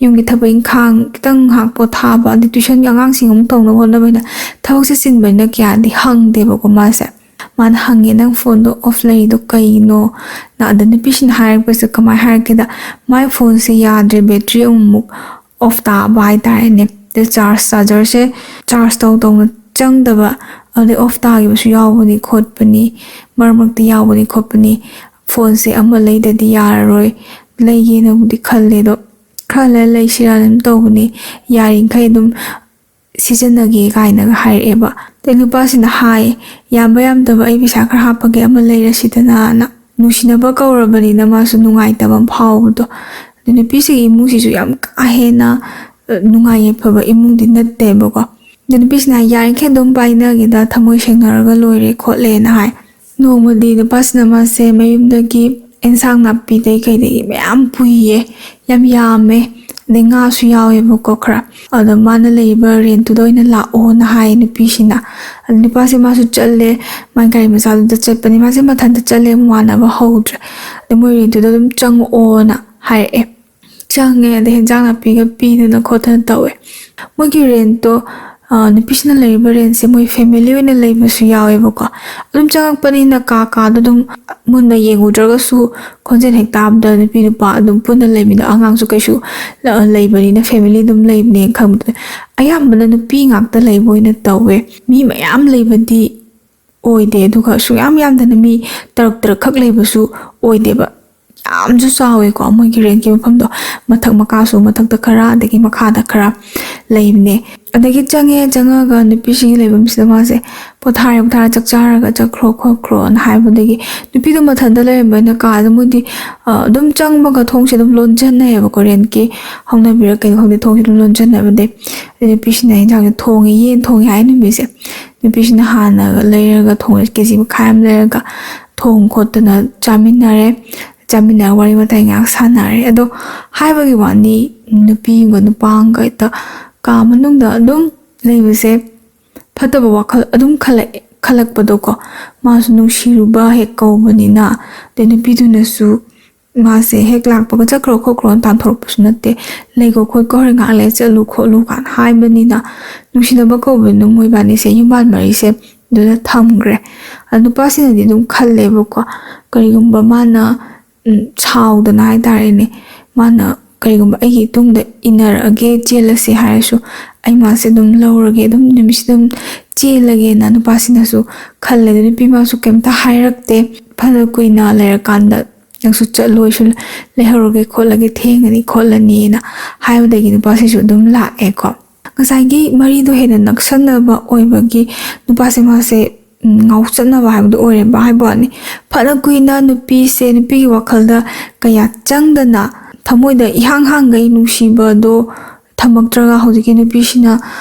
ꯌꯨꯝꯒꯤ ꯊꯕꯛ ꯏꯪꯈꯥꯡ ꯈꯤꯇꯪ ꯉꯥꯏꯍꯥꯛ ꯄꯣꯊꯥꯕ, ꯑꯗꯩ ꯇ꯭ꯌꯨꯁꯟꯒꯤ ꯑꯉꯥꯡꯁꯤꯡ ꯑꯃꯨꯛ ꯇꯧꯅꯕ ꯍꯣꯠꯅꯕꯅꯤꯅ ꯊꯕꯛꯁꯦ ꯆꯤꯟꯕꯅꯤꯅ ꯀꯌꯥꯗꯤ ꯍꯪꯗꯦꯕꯀꯣ ꯃꯥꯁꯦ꯫ ꯃꯥꯅ ꯍꯪꯉꯦ, "ꯅꯪ ꯐꯣꯟꯗꯣ ꯑꯣꯐ ꯂꯩꯔꯤꯗꯣ ꯀꯩꯅꯣ?" ꯅ ꯑꯗ ꯅꯨꯄꯤꯁꯤꯅ ꯍꯥꯏꯔꯛꯄꯁꯦ ꯀꯃꯥꯏꯅ ꯍꯥꯏꯔꯛꯀꯦꯗ, ꯃꯥꯏ ꯐꯣꯟꯁꯦ ꯌꯥꯗ꯭ꯔꯦ, ꯕꯦꯇ꯭ꯔꯤ ꯑꯃꯨꯛꯃꯨꯛ ꯑꯣꯐ ꯇꯥꯕ ꯍꯥꯏꯇꯥꯔꯦꯅꯦ꯫ ꯑꯗ ꯆꯥꯔꯖ, ꯆꯥꯔꯖꯔꯁꯦ ꯆꯥꯔꯖ ꯇꯧ ꯇꯧꯅ ꯆꯪꯗꯕ, ꯑꯗꯩ ꯑꯣꯐ ꯇꯥꯈꯤꯕꯁꯨ ꯌꯥꯎꯕꯅꯤ ꯈꯣꯠꯄꯅꯤ, ꯃꯔꯛ ꯃꯔꯛꯇ ꯌꯥꯎꯕꯅꯤ ꯈꯣꯠꯄꯅꯤ꯫ ꯐꯣꯟꯁꯦ ꯑꯃ ꯂꯩꯗꯗꯤ ꯌꯥꯔꯔꯣꯏ, ꯂꯩꯒꯦꯅꯕꯨꯗꯤ ꯈꯜꯂꯦ, ꯑꯗꯣ ꯈꯔ ꯂꯩꯔ ꯂꯩꯁꯤꯔꯥꯅ ꯑꯗꯨꯝ ꯇꯧꯕꯅꯤ꯫ ꯌꯥꯔꯤꯈꯩ ꯑꯗꯨꯝ ꯁꯤꯖꯤꯟꯅꯒꯦ ꯀꯥꯏꯅꯒ ꯍꯥꯏꯔꯛꯑꯦꯕ꯫ ꯑꯗꯩ ꯅꯨꯄꯥꯁꯤꯅ ꯍꯥꯏ, "ꯌꯥꯝꯕ ꯌꯥꯝꯗꯕ ꯑꯩ ꯄꯩꯁꯥ ꯈꯔ ꯍꯥꯞꯄꯒꯦ, ꯑꯃ ꯂꯩꯔꯁꯤꯗꯅ"ꯅ꯫ ꯅꯨꯡꯁꯤꯅꯕ ꯀꯧꯔꯕꯅꯤꯅ ꯃꯥꯁꯨ ꯅꯨꯡꯉꯥꯏꯇꯕ ꯑꯃ ꯐꯥꯎꯕꯗꯣ꯫ ꯑꯗꯩ ꯅꯨꯄꯤꯁꯤꯒꯤ ꯏꯃꯨꯡꯁꯤꯁꯨ ꯌꯥꯝ ꯀꯥ ꯍꯦꯟꯅ, ꯑ, ꯅꯨꯡꯉꯥꯏ ꯌꯥꯏꯐꯕ ꯏꯃꯨꯡꯗꯤ ꯅꯠꯇꯦꯕꯀꯣ꯫ ꯑꯗꯩ ꯅꯨꯄꯤꯁꯤꯅ ꯍꯥꯏ, "ꯌꯥꯔꯤꯈꯩ ꯑꯗꯨꯝ ꯄꯥꯏꯅꯒꯦꯗ, ꯊꯃꯣꯏ ꯁꯦꯡꯅꯔꯒ ꯂꯣꯏꯔꯦ ꯈꯣꯠꯂꯦꯅ" ꯍꯥꯏ꯫ ꯅꯣꯡꯃꯗꯤ ꯅꯨꯄꯥꯁꯤꯅ ꯃꯥꯁꯦ ꯃꯌꯨꯝꯗꯒꯤ ꯑꯦꯟꯁꯥꯡ ꯅꯥꯄꯤꯗꯩ ꯀꯩꯗꯒꯤ ꯃꯌꯥꯝ ꯄꯨꯏꯌꯦ, ꯌꯥꯝ ꯌꯥꯝꯃꯦ, ꯑꯗꯩ ꯉꯥꯁꯨ ꯌꯥꯎꯋꯦꯕꯀꯣ ꯈꯔ꯫ ꯑꯗꯣ ꯃꯥꯅ ꯂꯩꯔꯤꯕ ꯔꯦꯟꯠꯇꯨꯗ ꯑꯣꯏꯅ ꯂꯥꯛꯑꯣꯅ ꯍꯥꯏ ꯅꯨꯄꯤꯁꯤꯅ꯫ ꯑꯗꯣ ꯅꯨꯄꯥꯁꯦ ꯃꯥꯁꯨ ꯆꯠꯂꯦ, ꯃꯥꯏ ꯒꯥꯔꯤ ꯃꯆꯥꯗꯨꯗ ꯆꯠꯄꯅꯤ꯫ ꯃꯥꯁꯦ ꯃꯊꯟꯇ ꯆꯠꯂꯦ, ꯃꯃꯥꯟꯅꯕ ꯍꯧꯗ꯭ꯔꯦ꯫ ꯑꯗꯩ ꯃꯣꯏ ꯔꯦꯟꯠꯇꯨꯗ ꯑꯗꯨꯝ ꯆꯪꯉꯛꯑꯣꯅ ꯍꯥꯏꯔꯛꯑꯦ꯫ ꯆꯪꯉꯦ, ꯑꯗꯩ ꯍꯦꯟꯖꯥꯡ ꯅꯥꯄꯤꯒ ꯄꯤꯗꯅ ꯈꯣꯠꯇꯅ ꯇꯧꯋꯦ꯫ ꯃꯣꯏꯒꯤ ꯔꯦꯟꯠꯇꯣ ꯅꯨꯄꯤꯁꯤꯅ ꯂꯩꯔꯤꯕ ꯔꯦꯟꯁꯦ ꯃꯣꯏ ꯐꯦꯃꯤꯂꯤ ꯑꯣꯏꯅ ꯂꯩꯕꯁꯨ ꯌꯥꯎꯋꯦꯕꯀꯣ꯫ ꯑꯗꯨꯝ ꯆꯪꯉꯛꯄꯅꯤꯅ ꯀꯥ ꯀꯥꯗꯣ ꯑꯗꯨꯝ ꯃꯨꯟꯅ ꯌꯦꯡꯉꯨꯗ꯭ꯔꯒꯁꯨ ꯈꯣꯟꯖꯦꯜ ꯍꯦꯛ ꯇꯥꯕꯗ ꯅꯨꯄꯤ ꯅꯨꯄꯥ ꯑꯗꯨꯝ ꯄꯨꯟꯅ ꯂꯩꯃꯤꯟꯅ, ꯑꯉꯥꯡꯁꯨ ꯀꯩꯁꯨ ꯂꯩꯕꯅꯤꯅ ꯐꯦꯃꯤꯂꯤ ꯑꯗꯨꯝ ꯂꯩꯕꯅꯦꯅ ꯈꯪꯕꯗ ꯑꯌꯥꯝꯕꯅ ꯅꯨꯄꯤ ꯉꯥꯛꯇ ꯂꯩꯕ ꯑꯣꯏꯅ ꯇꯧꯋꯦ꯫ ꯃꯤ ꯃꯌꯥꯝ ꯂꯩꯕꯗꯤ ꯑꯣꯏꯗꯦ꯫ ꯑꯗꯨꯒ ꯁꯨꯛꯌꯥꯝ ꯌꯥꯝꯗꯅ ꯃꯤ ꯇꯔꯨꯛ ꯇꯔꯦꯠꯈꯛ ꯂꯩꯕꯁꯨ ꯑꯣꯏꯗꯦꯕ꯫ ꯌꯥꯝꯁꯨ ꯆꯥꯎꯋꯦꯀꯣ ꯃꯣꯏꯒꯤ ꯔꯦꯟꯠꯀꯤ ꯃꯐꯝꯗꯣ꯫ ꯃꯊꯛ ꯃꯈꯥꯁꯨ, ꯃꯊꯛꯇ ꯈꯔ ꯑꯗꯒꯤ ꯃꯈꯥꯗ ꯈꯔ ꯂꯩꯕꯅꯦ꯫ ꯑꯗꯒꯤ ꯆꯪꯉꯦ, ꯆꯪꯉꯒ ꯅꯨꯄꯤꯁꯤꯒꯤ ꯂꯩꯐꯝꯁꯤꯗ ꯃꯥꯁꯦ ꯄꯣꯊꯥꯔꯦ, ꯄꯣꯊꯥꯔ ꯆꯥꯛ ꯆꯥꯔꯒ ꯆꯠꯈ꯭ꯔꯣ ꯈꯣꯠꯈ꯭ꯔꯣꯅ ꯍꯥꯏꯕꯗꯒꯤ ꯅꯨꯄꯤꯗꯣ ꯃꯊꯟꯇ ꯂꯩꯔꯝꯕꯅꯤꯅ ꯀꯥꯗ ꯃꯣꯏꯗꯤ ꯑꯗꯨꯝ ꯆꯪꯕꯒ ꯊꯣꯡꯁꯦ ꯑꯗꯨꯝ ꯂꯣꯟꯁꯤꯟꯅꯩꯌꯦꯕꯀꯣ꯫ ꯔꯦꯟꯠꯀꯤ ꯍꯧꯅꯕꯤꯔ ꯀꯩꯅꯣ ꯈꯪꯗꯦ, ꯊꯣꯡꯁꯦ ꯑꯗꯨꯝ ꯂꯣꯟꯁꯤꯟꯅꯕꯗꯩ ꯑꯗꯩ ꯅꯨꯄꯤꯁꯤꯅ ꯌꯦꯟꯁꯥꯡꯁꯦ ꯊꯣꯡꯉꯦ, ꯌꯦꯟ ꯊꯣꯡꯉꯦ ꯍꯥꯏ ꯅꯨꯃꯤꯠꯁꯦ꯫ ꯅꯨꯄꯤꯁꯤꯅ ꯍꯥꯟꯅ ꯂꯩꯔꯒ ꯊꯣꯡꯉꯦ, ꯀꯦ ꯖꯤ ꯃꯈꯥꯏ ꯑꯃ ꯂꯩꯔꯒ ꯊꯣꯡ ꯈꯣꯠꯇꯅ ꯆꯥꯃꯤꯟꯅꯔꯦ꯫ ꯆꯥꯃꯤꯟꯅꯔ ꯋꯥꯔꯤ ꯋꯥꯇꯥꯏ ꯉꯥꯏꯍꯥꯛ ꯁꯥꯟꯅꯔꯦ꯫ ꯑꯗꯣ ꯍꯥꯏꯕꯒꯤ ꯋꯥꯅꯤ, ꯅꯨꯄꯤ ꯑꯃꯒ ꯅꯨꯄꯥ ꯑꯃꯒ ꯍꯦꯛꯇ ꯀꯥ ꯃꯅꯨꯡꯗ ꯑꯗꯨꯝ ꯂꯩꯕꯁꯦ ꯐꯠꯇꯕ ꯋꯥꯈꯜ ꯑꯗꯨꯝ ꯈꯜꯂꯛꯑꯦ, ꯈꯜꯂꯛꯄꯗꯣꯀꯣ꯫ ꯃꯥꯁꯨ ꯅꯨꯡꯁꯤꯔꯨꯕ ꯍꯦꯛ ꯀꯧꯕꯅꯤꯅ, ꯑꯗꯩ ꯅꯨꯄꯤꯗꯨꯅꯁꯨ ꯃꯥꯁꯦ ꯍꯦꯛ ꯂꯥꯛꯄꯒ "ꯆꯠꯈ꯭ꯔꯣ ꯈꯣꯠꯈ꯭ꯔꯣꯅ" ꯇꯥꯟꯊꯣꯔꯛꯄꯁꯨ ꯅꯠꯇꯦ꯫ "ꯂꯩꯈꯣ ꯈꯣꯠꯈꯣ, ꯍꯣꯔꯦꯟ ꯉꯥꯏꯍꯥꯛ ꯂꯩꯔ ꯆꯠꯂꯨ ꯈꯣꯠꯂꯨ" ꯀꯥꯏꯅ ꯍꯥꯏꯕꯅꯤꯅ, ꯅꯨꯡꯁꯤꯅꯕ ꯀꯧꯕꯅꯤꯅ ꯃꯣꯏꯕꯥꯅꯤꯁꯦ ꯌꯨꯝꯕꯥꯟ ꯃꯔꯤꯁꯦ ꯑꯗꯨꯗ ꯊꯝꯈ꯭ꯔꯦ꯫ ꯑꯗ ꯅꯨꯄꯥꯁꯤꯅꯗꯤ ꯑꯗꯨꯝ ꯈꯜꯂꯦꯕꯀꯣ, ꯀꯔꯤꯒꯨꯝꯕ ꯃꯥꯅ, ꯎꯝ, ꯁꯥꯎꯗꯅ ꯍꯥꯏꯇꯥꯔꯦꯅꯦ, ꯃꯥꯅ ꯀꯔꯤꯒꯨꯝꯕ "ꯑꯩꯒꯤ ꯏꯇꯨꯡꯗ ꯏꯟꯅꯔꯛꯑꯒꯦ, ꯆꯦꯜꯂꯁꯦ" ꯍꯥꯏꯔꯁꯨ, "ꯑꯩ ꯃꯥꯁꯦ ꯑꯗꯨꯝ ꯂꯧꯔꯒꯦ, ꯑꯗꯨꯝ ꯅꯨꯃꯤꯠꯁꯤꯗ ꯑꯗꯨꯝ ꯆꯦꯜꯂꯒꯦꯅ" ꯅꯨꯄꯥꯁꯤꯅꯁꯨ ꯈꯜꯂꯦ꯫ ꯑꯗꯨ ꯅꯨꯄꯤ ꯃꯥꯁꯨ ꯀꯩꯝꯇ ꯍꯥꯏꯔꯛꯇꯦ꯫ ꯐꯅ ꯀꯨꯏꯅ ꯂꯩꯔꯀꯥꯟꯗ "ꯅꯪꯁꯨ ꯆꯠꯂꯣ, ꯑꯩꯁꯨ ꯂꯩꯍꯧꯔꯒꯦ ꯈꯣꯠꯂꯒꯦ, ꯊꯦꯡꯉꯅꯤ ꯈꯣꯠꯂꯅꯤꯅ" ꯍꯥꯏꯕꯗꯒꯤ ꯅꯨꯄꯥꯁꯤꯁꯨ ꯑꯗꯨꯝ ꯂꯥꯛꯑꯦꯀꯣ꯫ ꯉꯁꯥꯏꯒꯤ ꯃꯔꯤꯗꯣ ꯍꯦꯟꯅ ꯅꯛꯁꯟꯅꯕ ꯑꯣꯏꯕꯒꯤ ꯅꯨꯄꯥꯁꯦ ꯃꯥꯁꯦ, ꯎꯝ, ꯉꯥꯎꯆꯠꯅꯕ ꯍꯥꯏꯕꯗꯨ ꯑꯣꯏꯔꯦꯕ꯫ ꯍꯥꯏꯕ ꯋꯥꯅꯤ, ꯐꯅ ꯀꯨꯏꯅ ꯅꯨꯄꯤꯁꯦ, ꯅꯨꯄꯤꯒꯤ ꯋꯥꯈꯜꯗ ꯀꯌꯥ ꯆꯪꯗꯅ ꯊꯃꯣꯏꯗ ꯏꯍꯥꯡ ꯍꯥꯡꯒꯩ ꯅꯨꯡꯁꯤꯕꯗꯣ ꯊꯝꯃꯛꯇ꯭ꯔꯒ ꯍꯧꯖꯤꯛꯀꯤ ꯅꯨꯄꯤꯁꯤꯅ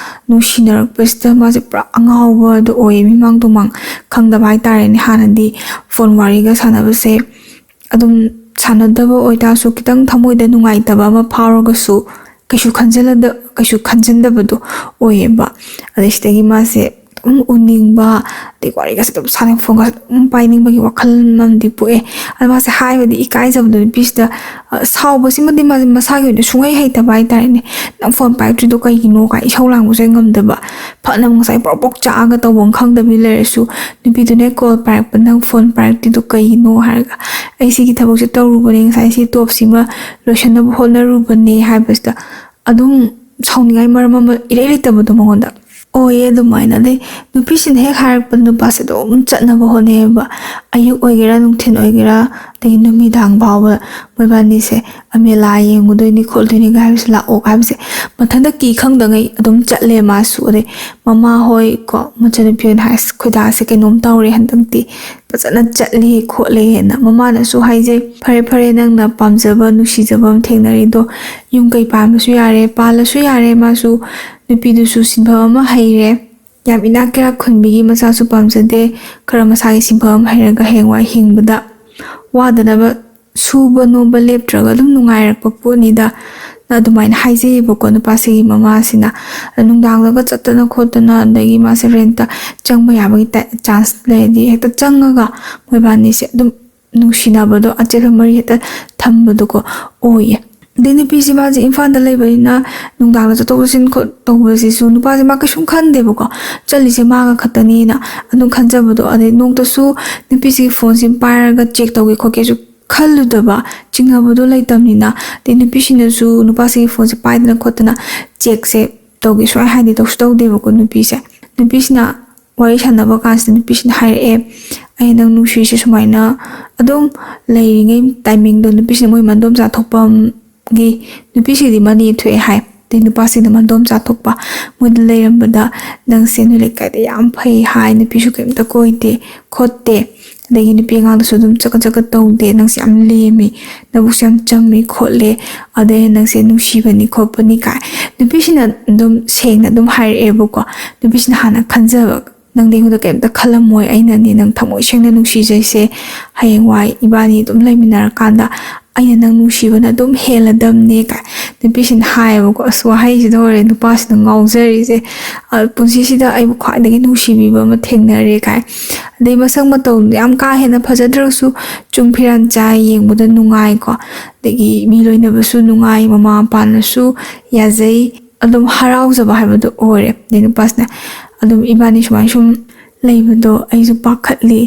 ꯅꯨꯡꯁꯤꯅꯔꯛꯄꯁꯤꯗ ꯃꯥꯁꯦ ꯄꯨꯔꯥ ꯑꯉꯥꯎꯕꯗꯣ ꯑꯣꯏꯌꯦ, ꯃꯤꯃꯥꯡ ꯇꯨꯃꯥꯡ ꯈꯪꯗꯕ ꯍꯥꯏꯇꯥꯔꯦꯅꯦ꯫ ꯍꯥꯟꯅꯗꯤ ꯐꯣꯟ ꯋꯥꯔꯤꯒ ꯁꯥꯟꯅꯕꯁꯦ ꯑꯗꯨꯝ ꯁꯥꯟꯅꯗꯕ ꯑꯣꯏꯇꯥꯔꯁꯨ ꯈꯤꯇꯪ ꯊꯃꯣꯏꯗ ꯅꯨꯡꯉꯥꯏꯇꯕ ꯑꯃ ꯐꯥꯎꯔꯒꯁꯨ ꯀꯩꯁꯨ ꯈꯟꯖꯜꯂꯗ-, ꯀꯩꯁꯨ ꯈꯟꯖꯟꯗꯕꯗꯣ ꯑꯣꯏꯌꯦꯕ꯫ ꯑꯗꯩ ꯁꯤꯗꯒꯤ ꯃꯥꯁꯦ ꯑꯗꯨꯝ ꯎꯅꯤꯡꯕ, ꯑꯗꯩ ꯋꯥꯔꯤꯒꯁꯦ ꯑꯗꯨꯝ ꯁꯥꯟꯅ, ꯐꯣꯟꯒꯁꯦ ꯑꯗꯨꯝ ꯄꯥꯏꯅꯤꯡꯕꯒꯤ ꯋꯥꯈꯜ ꯑꯃꯗꯤ ꯄꯣꯛꯑꯦ꯫ ꯑꯗ ꯃꯥꯁꯦ ꯍꯥꯏꯕꯗꯤ ꯏꯀꯥꯏꯖꯕꯗꯣ ꯅꯨꯄꯤꯁꯤꯗ, ꯑ, ꯁꯥꯎꯕꯁꯤꯃꯗꯤ ꯃꯥꯁꯦ ꯃꯁꯥꯒꯤ ꯑꯣꯏꯅ ꯁꯨꯡꯍꯩ ꯍꯩꯇꯕ ꯍꯥꯏꯇꯥꯔꯦꯅꯦ꯫ "ꯅꯪ ꯐꯣꯟ ꯄꯥꯏꯔꯛꯇ꯭ꯔꯤꯗꯣ ꯀꯩꯒꯤꯅꯣ?" ꯀꯥꯏ ꯏꯁꯧ ꯂꯥꯡꯕꯁꯨ ꯍꯦꯛ ꯉꯝꯗꯕ꯫ ꯐꯠꯅ ꯉꯁꯥꯏ ꯄ꯭ꯔꯣꯛ ꯄ꯭ꯔꯣꯛ ꯆꯥꯛꯑꯒ ꯇꯧꯐꯝ ꯈꯪꯗꯕꯤ ꯂꯩꯔꯁꯨ, ꯅꯨꯄꯤꯗꯨꯅ ꯍꯦꯛ ꯀꯣꯜ ꯄꯥꯏꯔꯛꯄ, "ꯅꯪ ꯐꯣꯟ ꯄꯥꯏꯔꯛꯇ꯭ꯔꯤꯗꯣ ꯀꯩꯒꯤꯅꯣ?" ꯍꯥꯏꯔꯒ, "ꯑꯩ ꯁꯤꯒꯤ ꯊꯕꯛꯁꯦ ꯇꯧꯔꯨꯕꯅꯦ, ꯉꯁꯥꯏ ꯁꯤ ꯇꯣꯞꯁꯤꯃ ꯂꯣꯏꯁꯟꯅꯕ ꯍꯣꯠꯅꯔꯨꯕꯅꯦ" ꯍꯥꯏꯕꯁꯤꯗ, ꯑꯗꯨꯝ ꯁꯥꯎꯅꯤꯡꯉꯥꯏ ꯃꯔꯝ ꯑꯃ ꯏꯔꯩ ꯂꯩꯇꯕꯗꯣ ꯃꯉꯣꯟꯗ ꯑꯣꯏꯌꯦ ꯑꯗꯨꯃꯥꯏꯅ꯫ ꯑꯗꯩ ꯅꯨꯄꯤꯁꯤꯅ ꯍꯦꯛ ꯍꯥꯏꯔꯛꯄ, ꯅꯨꯄꯥꯁꯦ ꯑꯗꯨꯝ ꯆꯠꯅꯕ ꯍꯣꯠꯅꯩꯌꯦꯕ꯫ ꯑꯌꯨꯛ ꯑꯣꯏꯒꯦꯔꯥ, ꯅꯨꯡꯊꯤꯜ ꯑꯣꯏꯒꯦꯔꯥ, ꯑꯗꯒꯤ ꯅꯨꯃꯤꯗꯥꯡ ꯐꯥꯎꯕ ꯃꯣꯏꯕꯥꯅꯤꯁꯦ ꯑꯃꯦꯂꯥ ꯌꯦꯡꯉꯨꯗꯣꯏꯅꯤ ꯈꯣꯠꯇꯣꯏꯅꯤ ꯍꯥꯏꯕꯁꯦ, ꯂꯥꯛꯑꯣ ꯍꯥꯏꯕꯁꯦ, ꯃꯊꯟꯇ ꯀꯤ ꯈꯪꯗꯉꯩ ꯑꯗꯨꯝ ꯆꯠꯂꯦ ꯃꯥꯁꯨ꯫ ꯑꯗꯩ ꯃꯃꯥ ꯍꯣꯏ ꯀꯣ, ꯃꯆꯟꯅꯨꯄꯤ ꯍꯣꯏꯅ ꯍꯥꯏ, "ꯑꯁ, ꯈꯣꯏꯗꯥꯁꯦ ꯀꯩꯅꯣꯝ ꯇꯧꯔꯦ ꯍꯟꯗꯛꯇꯤ, ꯐꯖꯅ ꯆꯠꯂꯦ ꯈꯣꯠꯂꯦ" ꯍꯥꯏꯅ꯫ ꯃꯃꯥꯅꯁꯨ ꯍꯥꯏꯖꯩ, "ꯐꯔꯦ ꯐꯔꯦ, ꯅꯪꯅ ꯄꯥꯝꯖꯕ, ꯅꯨꯡꯁꯤꯖꯕ ꯑꯃ ꯊꯦꯡꯅꯔꯤꯗꯣ, ꯌꯨꯝ ꯀꯩ ꯄꯥꯟꯕꯁꯨ ꯌꯥꯔꯦ, ꯄꯥꯜꯂꯁꯨ ꯌꯥꯔꯦ, ꯃꯥꯁꯨ ꯅꯨꯄꯤꯗꯨꯁꯨ ꯁꯤꯟꯐꯝ ꯑꯃ ꯍꯩꯔꯦ, ꯌꯥꯝ ꯏꯅꯥꯛ ꯀꯩꯔꯥꯛ ꯈꯨꯟꯕꯤꯒꯤ ꯃꯆꯥꯁꯨ ꯄꯥꯝꯖꯗꯦ, ꯈꯔ ꯃꯁꯥꯒꯤ ꯁꯤꯟꯐꯝ ꯑꯃ ꯍꯩꯔꯒ ꯍꯌꯦꯡꯋꯥꯏ ꯍꯤꯡꯕꯗ ꯋꯥꯗꯅꯕ, ꯁꯨꯕ ꯅꯣꯝꯕ ꯂꯦꯞꯇ꯭ꯔꯒ ꯑꯗꯨꯝ ꯅꯨꯡꯉꯥꯏꯔꯛꯄ ꯄꯣꯠꯅꯤꯗ"꯫ ꯅ ꯑꯗꯨꯃꯥꯏꯅ ꯍꯥꯏꯖꯩꯌꯦꯕꯀꯣ ꯅꯨꯄꯥꯁꯤꯒꯤ ꯃꯃꯥꯁꯤꯅ꯫ ꯑꯗ ꯅꯨꯡꯗꯥꯡꯗꯒ ꯆꯠꯇꯅ ꯈꯣꯠꯇꯅ, ꯑꯗꯒꯤ ꯃꯥꯁꯦ ꯔꯦꯟꯠꯇ ꯆꯪꯕ ꯌꯥꯕꯒꯤ ꯇꯥꯏ-, ꯆꯥꯟꯁ ꯂꯩꯔꯗꯤ ꯍꯦꯛꯇ ꯆꯪꯉꯒ ꯃꯣꯏꯕꯥꯅꯤꯁꯦ ꯑꯗꯨꯝ ꯅꯨꯡꯁꯤꯅꯕꯗꯣ, ꯑꯆꯦꯠꯄ ꯃꯔꯤ ꯍꯦꯛꯇ ꯊꯝꯕꯗꯣꯀꯣ ꯑꯣꯏꯌꯦ꯫ ꯑꯗꯩ ꯅꯨꯄꯤꯁꯦ ꯃꯥꯁꯦ ꯏꯝꯐꯥꯜꯗ ꯂꯩꯕꯅꯤꯅ ꯅꯨꯡꯗꯥꯡꯗ ꯆꯠꯊꯣꯛ ꯆꯠꯁꯤꯟ ꯈꯣꯠ ꯇꯧꯕꯁꯤꯁꯨ ꯅꯨꯄꯥꯁꯦ ꯃꯥ ꯀꯩꯁꯨꯝ ꯈꯟꯗꯦꯕꯀꯣ꯫ ꯆꯠꯂꯤꯁꯦ ꯃꯥꯒ ꯈꯛꯇꯅꯦꯅ ꯑꯗꯨꯝ ꯈꯟꯖꯕꯗꯣ꯫ ꯑꯗꯩ ꯅꯣꯡꯇꯁꯨ ꯅꯨꯄꯤꯁꯤꯒꯤ ꯐꯣꯟꯁꯦ ꯄꯥꯏꯔꯒ ꯆꯦꯛ ꯇꯧꯒꯦ ꯈꯣꯠꯀꯦꯁꯨ ꯈꯜꯂꯨꯗꯕ, ꯆꯤꯡꯅꯕꯗꯣ ꯂꯩꯇꯕꯅꯤꯅ꯫ ꯑꯗꯩ ꯅꯨꯄꯤꯁꯤꯅꯁꯨ ꯅꯨꯄꯥꯁꯤꯒꯤ ꯐꯣꯟꯁꯦ ꯄꯥꯏꯗꯅ ꯈꯣꯠꯇꯅ ꯆꯦꯛꯁꯦ ꯇꯧꯒꯦ ꯁꯨꯡꯍꯥꯏ ꯍꯥꯏꯗꯦ, ꯇꯧꯁꯨ ꯇꯧꯗꯦꯕꯀꯣ ꯅꯨꯄꯤꯁꯦ꯫ ꯅꯨꯄꯤꯁꯤꯅ ꯋꯥꯔꯤ ꯁꯥꯟꯅꯕ ꯀꯥꯟꯁꯤꯗ ꯅꯨꯄꯤꯁꯤꯅ ꯍꯥꯏꯔꯛꯑꯦ, "ꯑꯩ ꯅꯪ ꯅꯨꯡꯁꯤꯔꯤꯁꯦ ꯁꯨꯃꯥꯏꯅ ꯑꯗꯨꯝ ꯂꯩꯔꯤꯉꯩ ꯇꯥꯏꯃꯤꯡꯗꯣ", ꯅꯨꯄꯤꯁꯤꯅ ꯃꯣꯏ ꯃꯟꯗꯣꯝꯆꯥ ꯊꯣꯛꯄꯒꯤ, ꯅꯨꯄꯤꯁꯤꯗꯤ ꯃꯅꯦ ꯊꯣꯛꯑꯦ ꯍꯥꯏ, ꯑꯗꯩ ꯅꯨꯄꯥꯁꯤꯅ ꯃꯟꯗꯣꯝꯆꯥ ꯊꯣꯛꯄ, "ꯃꯣꯏꯗ ꯂꯩꯔꯝꯕꯗ ꯅꯪꯁꯦ ꯅꯣꯏ ꯂꯩꯀꯥꯏꯗ ꯌꯥꯝ ꯐꯩ ꯍꯥꯏ, ꯅꯨꯄꯤꯁꯨ ꯀꯩꯝꯇ ꯀꯣꯏꯗꯦ ꯈꯣꯠꯇꯦ, ꯑꯗꯒꯤ ꯅꯨꯄꯤ ꯑꯉꯥꯡꯗꯁꯨ ꯑꯗꯨꯝ ꯆꯀꯠ ꯆꯀꯠ ꯇꯧꯗꯦ, ꯅꯪꯁꯦ ꯌꯥꯝ ꯂꯦꯝꯃꯤ, ꯅꯕꯨꯛꯁꯨ ꯌꯥꯝ ꯆꯝꯃꯤ ꯈꯣꯠꯂꯦ, ꯑꯗꯩ ꯅꯪꯁꯦ ꯅꯨꯡꯁꯤꯕꯅꯤ ꯈꯣꯠꯄꯅꯤ" ꯀꯥꯏ ꯅꯨꯄꯤꯁꯤꯅ ꯑꯗꯨꯝ ꯁꯦꯡꯅ ꯑꯗꯨꯝ ꯍꯥꯏꯔꯛꯑꯦꯕꯀꯣ꯫ ꯅꯨꯄꯤꯁꯤꯅ ꯍꯥꯟꯅ ꯈꯟꯖꯕ, "ꯅꯪꯗꯤ ꯑꯩꯉꯣꯟꯗ ꯀꯩꯝꯇ ꯈꯜꯂꯝꯃꯣꯏ, ꯑꯩꯅꯅꯦ ꯅꯪ ꯊꯃꯣꯏ ꯁꯦꯡꯅ ꯅꯨꯡꯁꯤꯖꯩꯁꯦ, ꯍꯌꯦꯡꯋꯥꯏ ꯏꯕꯥꯅꯤ ꯑꯗꯨꯝ ꯂꯩꯃꯤꯟꯅꯔꯀꯥꯟꯗ "ꯑꯩꯅ ꯅꯪ ꯅꯨꯡꯁꯤꯕꯅ ꯑꯗꯨꯝ ꯍꯦꯜꯂꯗꯝꯅꯦ" ꯀꯥꯏ ꯅꯨꯄꯤꯁꯤꯅ ꯍꯥꯏꯌꯦꯕꯀꯣ꯫ ꯑꯁ, ꯋꯥꯍꯩꯁꯤꯗ ꯑꯣꯏꯔꯦ ꯅꯨꯄꯥꯁꯤꯅ ꯉꯥꯎꯖꯔꯤꯁꯦ꯫ "ꯑ, ꯄꯨꯟꯁꯤꯁꯤꯗ ꯑꯩꯕꯨ ꯈ꯭ꯋꯥꯏꯗꯒꯤ ꯅꯨꯡꯁꯤꯕꯤꯕ ꯑꯃ ꯊꯦꯡꯅꯔꯦ" ꯀꯥꯏ꯫ ꯑꯗꯩ ꯃꯁꯛ ꯃꯇꯧ ꯌꯥꯝ ꯀꯥ ꯍꯦꯟꯅ ꯐꯖꯗ꯭ꯔꯒꯁꯨ ꯆꯨꯡ ꯐꯤꯔꯥꯟ ꯆꯥꯏ, ꯌꯦꯡꯕꯗ ꯅꯨꯡꯉꯥꯏꯀꯣ꯫ ꯑꯗꯒꯤ ꯃꯤ ꯂꯣꯏꯅꯕꯁꯨ ꯅꯨꯡꯉꯥꯏ, ꯃꯃꯥ ꯃꯄꯥꯅꯁꯨ ꯌꯥꯖꯩ, ꯑꯗꯨꯝ ꯍꯔꯥꯎꯖꯕ ꯍꯥꯏꯕꯗꯣ ꯑꯣꯏꯔꯦ꯫ ꯑꯗꯩ ꯅꯨꯄꯥꯁꯤꯅ ꯑꯗꯨꯝ, "ꯏꯕꯥꯅꯤ ꯁꯨꯃꯥꯏꯅ ꯁꯨꯝ ꯂꯩꯕꯗꯣ ꯑꯩꯁꯨ ꯄꯥꯈꯠꯂꯤ,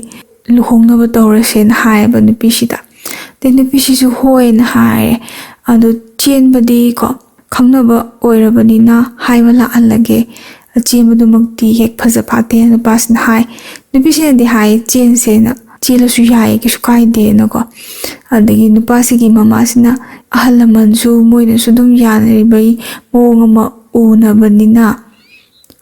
ꯂꯨꯍꯣꯡꯅꯕ ꯇꯧꯔꯁꯦꯅ" ꯍꯥꯏꯌꯦꯕ ꯅꯨꯄꯤꯁꯤꯗ꯫ ꯑꯗꯩ ꯅꯨꯄꯤꯁꯤꯁꯨ ꯍꯣꯏꯅ ꯍꯥꯏꯔꯦ꯫ ꯑꯗꯨ ꯆꯦꯟꯕꯗꯤ ꯀꯣ, ꯈꯪꯅꯕ ꯑꯣꯏꯔꯕꯅꯤꯅ ꯍꯥꯏꯕ ꯂꯥꯛꯍꯜꯂꯒꯦ, ꯑꯆꯦꯟꯕꯗꯨꯃꯛꯇꯤ ꯍꯦꯛ ꯐꯖ ꯐꯥꯠꯇꯦꯅ ꯅꯨꯄꯥꯁꯤꯅ ꯍꯥꯏ꯫ ꯅꯨꯄꯤꯁꯤꯅꯗꯤ ꯍꯥꯏ ꯆꯦꯟꯁꯦꯅ, ꯆꯦꯜꯂꯁꯨ ꯌꯥꯏ, ꯀꯩꯁꯨ ꯀꯥꯏꯗꯦꯅꯀꯣ꯫ ꯑꯗꯒꯤ ꯅꯨꯄꯥꯁꯤꯒꯤ ꯃꯃꯥꯁꯤꯅ, ꯑꯍꯜ ꯂꯃꯟꯁꯨ ꯃꯣꯏꯅꯁꯨ ꯑꯗꯨꯝ ꯌꯥꯅꯔꯤꯕꯒꯤ ꯃꯑꯣꯡ ꯑꯃ ꯎꯅꯕꯅꯤꯅ,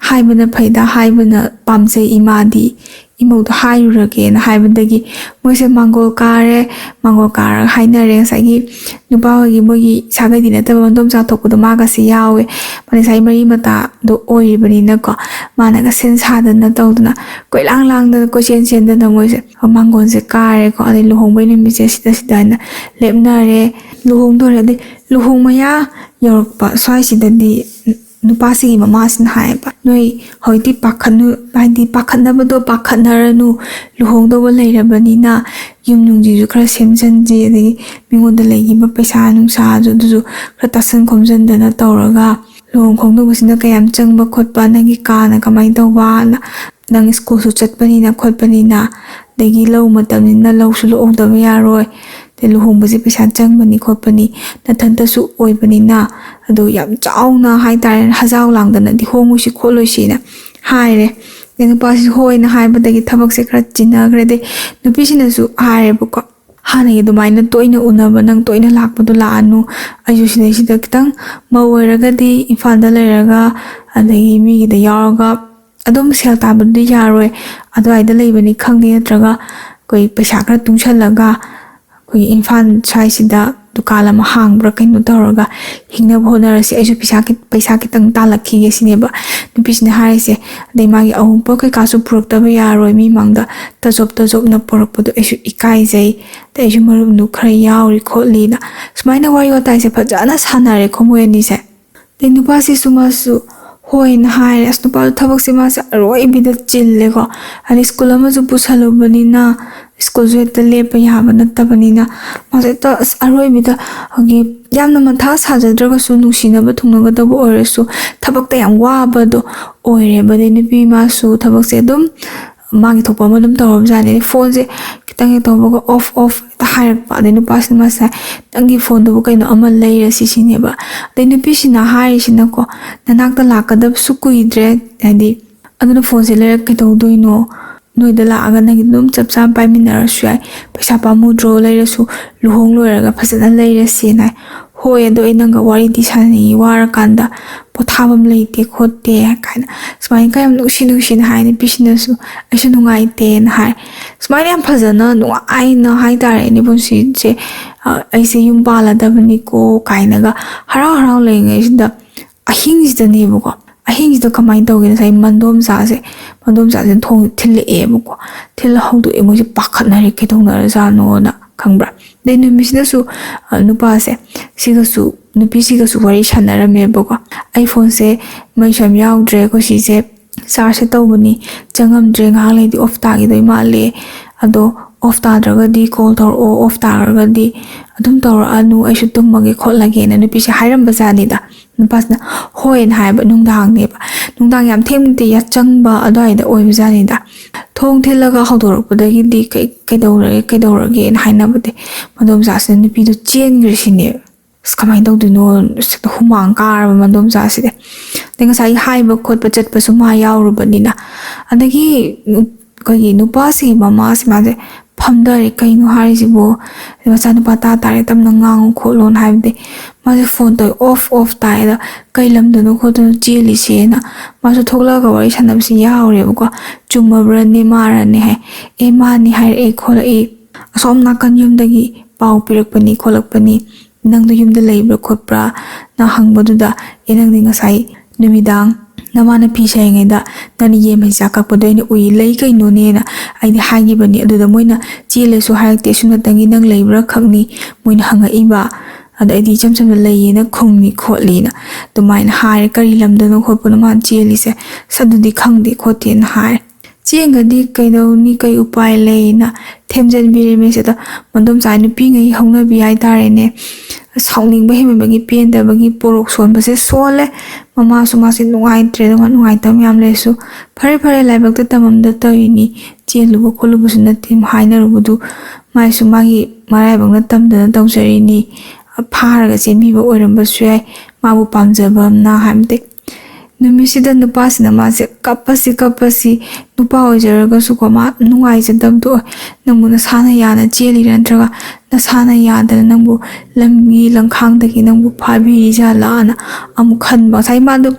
"ꯍꯥꯏꯕꯅ ꯐꯩꯗ, ꯍꯥꯏꯕꯅ ꯄꯥꯝꯖꯩ ꯏꯃꯥꯗꯤ, ꯏꯃꯧꯗ ꯍꯥꯏꯔꯨꯔꯒꯦꯅ" ꯍꯥꯏꯕꯗꯒꯤ ꯃꯣꯏꯁꯦ ꯃꯥꯡꯒꯣꯜ ꯀꯥꯔꯦ꯫ ꯃꯥꯡꯒꯣꯜ ꯀꯥꯔꯒ ꯍꯥꯏꯅꯔꯦ꯫ ꯉꯁꯥꯏꯒꯤ ꯅꯨꯄꯥ ꯍꯣꯏꯒꯤ, ꯃꯣꯏꯒꯤ ꯁꯥꯒꯩꯗꯤ ꯅꯠꯇꯕ ꯃꯗꯣꯝꯆꯥ ꯊꯣꯛꯄꯗꯣ, ꯃꯥꯒꯁꯦ ꯌꯥꯎꯋꯦ꯫ ꯃꯥꯅ ꯉꯁꯥꯏ ꯃꯔꯤ ꯃꯇꯥꯗꯣ ꯑꯣꯏꯔꯤꯕꯅꯤꯅꯀꯣ, ꯃꯥꯅꯒ ꯁꯦꯝ ꯁꯥꯗꯅ ꯇꯧꯗꯅ, ꯀꯣꯏꯂꯥꯡ ꯂꯥꯡꯗꯅ, ꯀꯣꯏꯆꯦꯟ ꯆꯦꯟꯗꯅ ꯃꯣꯏꯁꯦ ꯃꯥꯡꯒꯣꯜꯁꯦ ꯀꯥꯔꯦꯀꯣ꯫ ꯑꯗꯩ ꯂꯨꯍꯣꯡꯕꯩ ꯅꯨꯃꯤꯠꯁꯦ ꯁꯤꯗ, ꯁꯤꯗ ꯍꯥꯏꯅ ꯂꯦꯞꯅꯔꯦ꯫ ꯂꯨꯍꯣꯡꯗꯣꯔꯦ꯫ ꯑꯗꯩ ꯂꯨꯍꯣꯡ ꯃꯌꯥ ꯌꯧꯔꯛꯄ ꯁ꯭ꯋꯥꯏꯁꯤꯗꯗꯤ ꯅꯨꯄꯥꯁꯤꯒꯤ ꯃꯃꯥꯁꯤꯅ ꯍꯥꯏꯌꯦꯕ, "ꯅꯣꯏ ꯍꯧꯖꯤꯛꯇꯤ ꯄꯥꯈꯠꯅꯨ, ꯍꯥꯏꯗꯤ ꯄꯥꯈꯠꯅꯕꯗꯣ ꯄꯥꯈꯠꯅꯔꯅꯨ, ꯂꯨꯍꯣꯡꯗꯧꯕ ꯂꯩꯔꯕꯅꯤꯅ ꯌꯨꯝ ꯅꯨꯡꯁꯤꯁꯨ ꯈꯔ ꯁꯦꯝꯖꯤꯟꯁꯤ, ꯑꯗꯒꯤ ꯃꯤꯉꯣꯟꯗ ꯂꯩꯈꯤꯕ ꯄꯩꯁꯥ ꯅꯨꯡꯁꯥꯁꯨ ꯑꯗꯨꯁꯨ ꯈꯔ ꯇꯥꯁꯟ ꯈꯣꯝꯖꯤꯟꯗꯅ ꯇꯧꯔꯒ, ꯂꯨꯍꯣꯡ ꯈꯣꯡꯗꯣꯡꯕꯁꯤꯅ ꯀꯌꯥꯝ ꯆꯪꯕ ꯈꯣꯠꯄ, ꯅꯪꯒꯤ ꯀꯥꯅ ꯀꯃꯥꯏꯅ ꯇꯧꯕ, ꯅꯪ ꯁ꯭ꯀꯨꯜꯁꯨ ꯆꯠꯄꯅꯤꯅ ꯈꯣꯠꯄꯅꯤꯅ, ꯑꯗꯒꯤ ꯂꯧ ꯃꯇꯝꯅꯤꯅ ꯂꯧꯁꯨ ꯂꯣꯛꯍꯧꯗꯕ ꯌꯥꯔꯣꯏ, ꯑꯗꯩ ꯂꯨꯍꯣꯡꯕꯁꯦ ꯄꯩꯁꯥ ꯆꯪꯕꯅꯤ ꯈꯣꯠꯄꯅꯤ, ꯅꯊꯟꯇꯁꯨ ꯑꯣꯏꯕꯅꯤꯅ", ꯑꯗꯣ ꯌꯥꯝ ꯆꯥꯎꯅ ꯍꯥꯏꯇꯥꯔꯦꯅꯦ, ꯍꯖꯥꯎ ꯂꯥꯡꯗꯅꯗꯤ ꯍꯣꯡꯉꯣꯏꯁꯤ ꯈꯣꯠꯂꯣꯏꯁꯤꯅ ꯍꯥꯏꯔꯦ꯫ ꯑꯗꯩ ꯅꯨꯄꯥꯁꯤ ꯍꯣꯏꯅ ꯍꯥꯏꯕꯗꯒꯤ ꯊꯕꯛꯁꯦ ꯈꯔ ꯆꯤꯟꯅꯈ꯭ꯔꯦ꯫ ꯑꯗꯩ ꯅꯨꯄꯤꯁꯤꯅꯁꯨ ꯍꯥꯏꯔꯦꯕꯀꯣ, "ꯍꯥꯟꯅꯒꯤ ꯑꯗꯨꯃꯥꯏꯅ ꯇꯣꯏꯅ ꯎꯅꯕ, ꯅꯪ ꯇꯣꯏꯅ ꯂꯥꯛꯄꯗꯣ ꯂꯥꯛꯑꯅꯨ, ꯑꯩꯁꯨ ꯁꯤꯗꯩꯁꯤꯗ ꯈꯤꯇꯪ, ꯃꯧ ꯑꯣꯏꯔꯒꯗꯤ ꯏꯝꯐꯥꯜꯗ ꯂꯩꯔꯒ ꯑꯗꯒꯤ ꯃꯤꯒꯤꯗ ꯌꯥꯎꯔꯒ ꯑꯗꯨꯝ ꯁꯦꯜ ꯇꯥꯟꯕꯗꯨꯗꯤ ꯌꯥꯔꯣꯏ, ꯑꯗꯨꯋꯥꯏꯗ ꯂꯩꯕꯅꯤ ꯈꯪꯗꯦ, ꯅꯠꯇ꯭ꯔꯒ ꯑꯩꯈꯣꯏ ꯄꯩꯁꯥ ꯈꯔ ꯇꯨꯡꯁꯜꯂꯒ ꯑꯩꯈꯣꯏꯒꯤ ꯏꯝꯐꯥꯜ ꯁ꯭ꯋꯥꯏꯁꯤꯗ ꯗꯨꯀꯥꯟ ꯑꯃ ꯍꯥꯡꯕ꯭ꯔꯥ ꯀꯩꯅꯣ ꯇꯧꯔꯒ ꯍꯤꯡꯅꯕ ꯍꯣꯠꯅꯔꯁꯤ, ꯑꯩꯁꯨ ꯄꯩꯁꯥ ꯈꯤ-, ꯄꯩꯁꯥ ꯈꯤꯇꯪ ꯇꯥꯜꯂꯛꯈꯤꯒꯦ ꯁꯤꯅꯦꯕ ꯅꯨꯄꯤꯁꯤꯅ ꯍꯥꯏꯔꯤꯁꯦ꯫ ꯑꯗꯩ ꯃꯥꯒꯤ ꯑꯎꯟꯄꯣꯠ ꯀꯩꯀꯥꯁꯨ ꯄꯨꯔꯛꯇꯕ ꯌꯥꯔꯣꯏ, ꯃꯤ ꯃꯥꯡꯗ ꯇꯖꯣꯞ ꯇꯖꯣꯞꯅ ꯄꯨꯔꯛꯄꯗꯣ ꯑꯩꯁꯨ ꯏꯀꯥꯏꯖꯩ, ꯑꯗꯩ ꯑꯩꯁꯨ ꯃꯔꯨꯞꯅꯨ ꯈꯔ ꯌꯥꯎꯔꯤ ꯈꯣꯠꯂꯤꯅ ꯁꯨꯃꯥꯏꯅ ꯋꯥꯔꯤ ꯋꯥꯇꯥꯏꯁꯦ ꯐꯖꯅ ꯁꯥꯟꯅꯔꯦꯀꯣ ꯃꯣꯏ ꯑꯅꯤꯁꯦ꯫ ꯑꯗꯩ ꯅꯨꯄꯥꯁꯤꯁꯨ ꯃꯥꯁꯨ ꯍꯣꯏꯅ ꯍꯥꯏꯔꯦ꯫ ꯑꯁ, ꯅꯨꯄꯥꯗꯣ ꯊꯕꯛꯁꯦ ꯃꯥꯁꯦ ꯑꯔꯣꯏꯕꯤꯗ ꯆꯤꯜꯂꯦꯀꯣ꯫ ꯍꯥꯏꯗꯤ ꯁ꯭ꯀꯨꯜ ꯑꯃꯁꯨ ꯄꯨꯁꯜꯂꯨꯕꯅꯤꯅ ꯁ꯭ꯀꯨꯜꯁꯨ ꯍꯦꯛꯇ ꯂꯦꯞꯄ ꯌꯥꯕ ꯅꯠꯇꯕꯅꯤꯅ ꯃꯥꯁꯦ ꯍꯦꯛꯇ, ꯑꯁ, ꯑꯔꯣꯏꯕꯤꯗ ꯑꯩꯈꯣꯏꯒꯤ ꯌꯥꯝꯅ ꯃꯊꯥ ꯁꯥꯖꯗ꯭ꯔꯒꯁꯨ ꯅꯨꯡꯁꯤꯅꯕ ꯊꯨꯡꯅꯒꯗꯕ ꯑꯣꯏꯔꯁꯨ ꯊꯕꯛꯇ ꯌꯥꯝ ꯋꯥꯕꯗꯣ ꯑꯣꯏꯔꯦꯕ꯫ ꯑꯗꯩ ꯅꯨꯄꯤ ꯃꯥꯁꯨ ꯊꯕꯛꯁꯦ ꯑꯗꯨꯝ ꯃꯥꯒꯤ ꯊꯣꯛꯄ ꯑꯃ ꯑꯗꯨꯝ ꯇꯧꯔꯕꯖꯥꯠꯅꯤ꯫ ꯑꯗꯩ ꯐꯣꯟꯁꯦ ꯈꯤꯇꯪ ꯍꯦꯛ ꯇꯧꯕꯒ ꯑꯣꯐ ꯑꯣꯐ ꯍꯦꯛꯇ ꯍꯥꯏꯔꯛꯄ꯫ ꯑꯗꯩ ꯅꯨꯄꯥꯁꯤꯅ ꯃꯥꯁꯦ, "ꯅꯪꯒꯤ ꯐꯣꯟꯗꯨꯕꯨ ꯀꯩꯅꯣ ꯑꯃ ꯂꯩꯔꯁꯤ" ꯁꯤꯅꯦꯕ꯫ ꯑꯗꯩ ꯅꯨꯄꯤꯁꯤꯅ ꯍꯥꯏꯔꯤꯁꯤꯅꯀꯣ, "ꯅꯅꯥꯛꯇ ꯂꯥꯛꯀꯗꯕꯁꯨ ꯀꯨꯏꯗ꯭ꯔꯦ, ꯍꯥꯏꯗꯤ ꯑꯗꯨꯅ ꯐꯣꯟꯁꯦ ꯂꯩꯔꯒ ꯀꯩꯗꯧꯗꯣꯏꯅꯣ? ꯅꯣꯏꯗ ꯂꯥꯛꯑꯒ ꯅꯪꯒꯤ ꯑꯗꯨꯝ ꯆꯞ ꯆꯥꯅ ꯄꯥꯏꯃꯤꯟꯅꯔꯁꯨ ꯌꯥꯏ, ꯄꯩꯁꯥ ꯄꯥꯝꯃꯨꯗ꯭ꯔꯣ? ꯂꯩꯔꯁꯨ ꯂꯨꯍꯣꯡ ꯂꯣꯏꯔꯒ ꯐꯖꯅ ꯂꯩꯔꯁꯦꯅ ꯍꯥꯏ꯫ "ꯍꯣꯏ, ꯑꯗꯣ ꯑꯩ ꯅꯪꯒ ꯋꯥꯔꯤꯗꯤ ꯁꯥꯟꯅꯅꯤꯡꯉꯤ, ꯋꯥꯔꯀꯥꯟꯗ ꯄꯣꯊꯥꯐꯝ ꯂꯩꯇꯦ ꯈꯣꯠꯇꯦ" ꯀꯥꯏꯅ ꯁꯨꯃꯥꯏꯅ ꯀꯌꯥꯝ ꯅꯨꯡꯁꯤ ꯅꯨꯡꯁꯤꯅ ꯍꯥꯏ꯫ ꯅꯨꯄꯤꯁꯤꯅꯁꯨ "ꯑꯩꯁꯨ ꯅꯨꯡꯉꯥꯏꯇꯦꯅ" ꯍꯥꯏ꯫ ꯁꯨꯃꯥꯏꯅ ꯌꯥꯝ ꯐꯖꯅ ꯅꯨꯡꯉꯥꯏꯅ ꯍꯥꯏꯇꯥꯔꯦꯅꯦ ꯄꯨꯟꯁꯤꯁꯦ, ꯑ, "ꯑꯩꯁꯦ ꯌꯨꯝ ꯄꯥꯜꯂꯗꯕꯅꯤꯀꯣ" ꯀꯥꯏꯅꯒ ꯍꯔꯥꯎ ꯍꯔꯥꯎ ꯂꯩꯔꯤꯉꯩꯁꯤꯗ ꯑꯍꯤꯡꯁꯤꯗꯅꯦꯕꯀꯣ, ꯑꯍꯤꯡꯁꯤꯗ ꯀꯃꯥꯏꯅ ꯇꯧꯒꯦꯅ ꯉꯁꯥꯏ ꯃꯟꯗꯣꯝꯆꯥꯁꯦ, ꯃꯟꯗꯣꯝꯆꯥꯁꯦ ꯊꯣꯡ ꯊꯤꯜꯂꯛꯑꯦꯕꯀꯣ꯫ ꯊꯤꯜꯂ ꯍꯧꯗꯣꯛꯑꯦ, ꯃꯣꯏꯁꯦ ꯄꯥꯈꯠꯅꯔꯦ, ꯀꯩꯗꯧꯅꯔꯖꯥꯠꯅꯣꯅ, ꯈꯪꯕ꯭ꯔꯥ? ꯑꯗꯩ ꯅꯨꯃꯤꯠꯁꯤꯗꯁꯨ, ꯑ, ꯅꯨꯄꯥꯁꯦ ꯁꯤꯒꯁꯨ, ꯅꯨꯄꯤꯁꯤꯒꯁꯨ ꯋꯥꯔꯤ ꯁꯥꯟꯅꯔꯝꯃꯦꯕꯀꯣ꯫ "ꯑꯩ ꯐꯣꯟꯁꯦ ꯃꯩꯁꯨ ꯌꯥꯝ ꯌꯥꯎꯗ꯭ꯔꯦ, ꯑꯩꯈꯣꯏ ꯁꯤꯁꯦ ꯆꯥꯔꯖꯁꯦ ꯇꯧꯕꯅꯤ, ꯆꯪꯉꯝꯗ꯭ꯔꯦ, ꯉꯥꯏꯍꯥꯛ ꯂꯩꯗꯤ ꯑꯣꯐ ꯇꯥꯈꯤꯗꯣꯏ ꯃꯥꯜꯂꯦ, ꯑꯗꯣ ꯑꯣꯐ ꯇꯥꯗ꯭ꯔꯒꯗꯤ ꯀꯣꯜ ꯇꯧꯔꯛꯑꯣ, ꯑꯣꯐ ꯇꯥꯈ꯭ꯔꯒꯗꯤ ꯑꯗꯨꯝ ꯇꯧꯔꯛꯑꯅꯨ, ꯑꯩꯁꯨ ꯇꯨꯝꯃꯒꯦ ꯈꯣꯠꯂꯒꯦꯅ" ꯅꯨꯄꯤꯁꯦ ꯍꯥꯏꯔꯝꯕ ꯖꯥꯠꯅꯤꯗ꯫ ꯅꯨꯄꯥꯁꯤꯅ ꯍꯣꯏꯅ ꯍꯥꯏꯕ꯫ ꯅꯨꯡꯗꯥꯡꯅꯦꯕ, ꯅꯨꯡꯗꯥꯡ ꯌꯥꯝ ꯊꯦꯡꯅꯗꯤ ꯌꯥꯆꯪꯕ ꯑꯗꯨꯋꯥꯏꯗ ꯑꯣꯏꯕꯖꯥꯠꯅꯤꯗ꯫ ꯊꯣꯡ ꯊꯤꯜꯂꯒ ꯍꯧꯗꯣꯔꯛꯄꯗꯒꯤꯗꯤ "ꯀꯩ, ꯀꯩꯗꯧꯔꯒꯦ, ꯀꯩꯗꯧꯔꯒꯦꯅ" ꯍꯥꯏꯅꯕꯗꯤ ꯃꯗꯣꯝꯆꯥꯁꯤꯅ ꯅꯨꯄꯤꯗꯣ ꯆꯦꯟꯈ꯭ꯔꯦ ꯁꯤꯅꯦꯕ꯫ ꯑꯁ, ꯀꯃꯥꯏꯅ ꯇꯧꯗꯣꯏꯅꯣ? ꯑꯁ, ꯍꯦꯛꯇ ꯍꯨꯃꯥꯡ ꯀꯥꯔꯕ ꯃꯗꯣꯝꯆꯥꯁꯤꯗꯤ꯫ ꯑꯗꯩ ꯉꯁꯥꯏꯒꯤ ꯍꯥꯏꯕ ꯈꯣꯠꯄ ꯆꯠꯄꯁꯨ ꯃꯥ ꯌꯥꯎꯔꯨꯕꯅꯤꯅ꯫ ꯑꯗꯒꯤ ꯅꯨ-, ꯑꯩꯈꯣꯏꯒꯤ ꯅꯨꯄꯥꯁꯤꯒꯤ ꯃꯃꯥꯁꯤ ꯃꯥꯁꯦ ꯐꯝꯊꯔꯦ꯫ "ꯀꯩꯅꯣ ꯍꯥꯏꯔꯤꯁꯤꯕꯣ? ꯃꯆꯥꯅꯨꯄꯥ ꯇꯥ ꯇꯥꯔꯦ, ꯇꯞꯅ ꯉꯥꯡꯉꯨ ꯈꯣꯠꯂꯣꯅ" ꯍꯥꯏꯕꯗꯤ ꯃꯥꯁꯦ ꯐꯣꯟ ꯇꯧꯋꯦ, "ꯑꯣꯐ, ꯑꯣꯐ ꯇꯥꯏ꯫ ꯑꯗ ꯀꯩ ꯂꯝꯗꯅꯣ ꯈꯣꯠꯇꯅꯣ ꯆꯦꯜꯂꯤꯁꯦꯅ?" ꯃꯥꯁꯨ ꯊꯣꯛꯂꯛꯑꯒ ꯋꯥꯔꯤ ꯁꯥꯟꯅꯕꯁꯤ ꯌꯥꯎꯔꯦꯕꯀꯣ꯫ "ꯆꯨꯝꯃꯕ꯭ꯔꯅꯦ, ꯃꯥꯔꯅꯦ?" ꯍꯥꯏ꯫ "ꯑꯦ, ꯃꯥꯅꯤ ꯍꯥꯏꯔꯛꯑꯦ ꯈꯣꯠꯂꯛꯑꯦ꯫ ꯑꯁꯣꯝ ꯅꯥꯀꯟ ꯌꯨꯝꯗꯒꯤ ꯄꯥꯎ ꯄꯤꯔꯛꯄꯅꯤ ꯈꯣꯠꯂꯛꯄꯅꯤ, ꯅꯪꯗꯣ ꯌꯨꯝꯗ ꯂꯩꯕ꯭ꯔꯥ ꯈꯣꯠꯄ꯭ꯔꯥꯅ ꯍꯪꯕꯗꯨꯗ, "ꯑꯦ, ꯅꯪꯗꯤ ꯉꯁꯥꯏ ꯅꯨꯃꯤꯗꯥꯡ ꯅꯃꯥꯅ ꯐꯤ ꯁꯥꯔꯤꯉꯩꯗ ꯅꯪꯅ ꯌꯦꯟ ꯃꯆꯤꯟꯖꯥꯛ ꯀꯛꯄꯗꯣ ꯑꯩꯅ ꯎꯏ, ꯂꯩ ꯀꯩꯅꯣꯅꯦꯅ ꯑꯩꯗꯤ ꯍꯥꯏꯈꯤꯕꯅꯤ꯫ ꯑꯗꯨꯗ ꯃꯣꯏꯅ ꯆꯦꯜꯂꯦꯁꯨ ꯍꯥꯏꯔꯛꯇꯦ, ꯁꯨꯞꯅꯇꯪꯒꯤ ꯅꯪ ꯂꯩꯕ꯭ꯔꯥ ꯈꯛꯅꯤ ꯃꯣꯏꯅ ꯍꯪꯉꯛꯏꯕ꯫ ꯑꯗ ꯑꯩꯗꯤ ꯏꯆꯝ ꯆꯝꯅ ꯂꯩꯌꯦꯅ ꯈꯨꯝꯃꯤ ꯈꯣꯠꯂꯤꯅ ꯑꯗꯨꯃꯥꯏꯅ ꯍꯥꯏꯔꯦ꯫ "ꯀꯔꯤ ꯂꯝꯗꯅꯣ ꯈꯣꯠꯄꯅꯣ ꯃꯥꯅ ꯆꯦꯜꯂꯤꯁꯦ? ꯑꯁ, ꯑꯗꯨꯗꯤ ꯈꯪꯗꯦ ꯈꯣꯠꯇꯦꯅ" ꯍꯥꯏꯔꯦ꯫ "ꯆꯦꯟꯒꯗꯤ ꯀꯩꯗꯧꯅꯤ, ꯀꯩ ꯎꯄꯥꯏ ꯂꯩꯅ?" ꯊꯦꯝꯖꯤꯟꯕꯤꯔꯦ ꯃꯤꯁꯦ꯫ ꯑꯗꯣ ꯃꯗꯣꯝꯆꯥ ꯅꯨꯄꯤꯉꯩ ꯍꯧꯅꯕꯤ ꯍꯥꯏꯇꯥꯔꯦꯅꯦ, ꯁꯥꯎꯅꯤꯡꯕ ꯍꯦꯟꯃꯟꯕꯒꯤ, ꯄꯦꯟꯗꯕꯒꯤ ꯄꯣꯔꯣꯛ ꯁꯣꯟꯕꯁꯦ ꯁꯣꯜꯂꯦ꯫ ꯃꯃꯥꯁꯨ ꯃꯥꯁꯦ ꯅꯨꯡꯉꯥꯏꯇ꯭ꯔꯦ, ꯑꯗꯨꯒ ꯅꯨꯡꯉꯥꯏꯇꯕ ꯃꯌꯥꯝ ꯂꯩꯔꯁꯨ, "ꯐꯔꯦ ꯐꯔꯦ, ꯂꯥꯏꯕꯛꯇ ꯇꯝꯃꯝꯗ ꯇꯧꯔꯤꯅꯤ, ꯆꯦꯜꯂꯨꯕ ꯈꯣꯠꯂꯨꯕꯁꯨ ꯅꯠꯇꯦ" ꯍꯥꯏꯅꯔꯨꯕꯗꯨ, ꯃꯥꯏꯁꯨ ꯃꯥꯒꯤ ꯃꯔꯥꯏꯕꯛꯅ ꯇꯝꯗꯅ ꯇꯧꯖꯔꯤꯅꯤ꯫ ꯐꯥꯔꯒ ꯆꯦꯟꯕꯤꯕ ꯑꯣꯏꯔꯝꯕꯁꯨ ꯌꯥꯏ, ꯃꯥꯕꯨ ꯄꯥꯝꯖꯕ ꯑꯃꯅ ꯍꯥꯏꯕꯗꯤ꯫ ꯅꯨꯃꯤꯠꯁꯤꯗ ꯅꯨꯄꯥꯁꯤꯅ ꯃꯥꯁꯦ ꯀꯞꯄꯁꯤ ꯀꯞꯄꯁꯤ, ꯅꯨꯄꯥ ꯑꯣꯏꯖꯔꯒꯁꯨꯀꯣ, ꯃꯥ ꯅꯨꯡꯉꯥꯏꯖꯗꯕꯗꯣ ꯑꯣꯏ꯫ "ꯅꯪꯕꯨ ꯅꯁꯥꯅ ꯌꯥꯅ ꯆꯦꯜꯂꯤꯔꯥ, ꯅꯠꯇ꯭ꯔꯒ ꯅꯁꯥꯅ ꯌꯥꯗꯅ ꯅꯪꯕꯨ ꯂꯝꯒꯤ ꯂꯝꯈꯥꯡꯗꯒꯤ ꯅꯪꯕꯨ ꯐꯥꯕꯤꯔꯤ ꯖꯥꯠꯂꯥꯅ?" ꯑꯃꯨꯛ ꯈꯟꯕ꯫ ꯉꯁꯥꯏ ꯃꯥꯗꯣ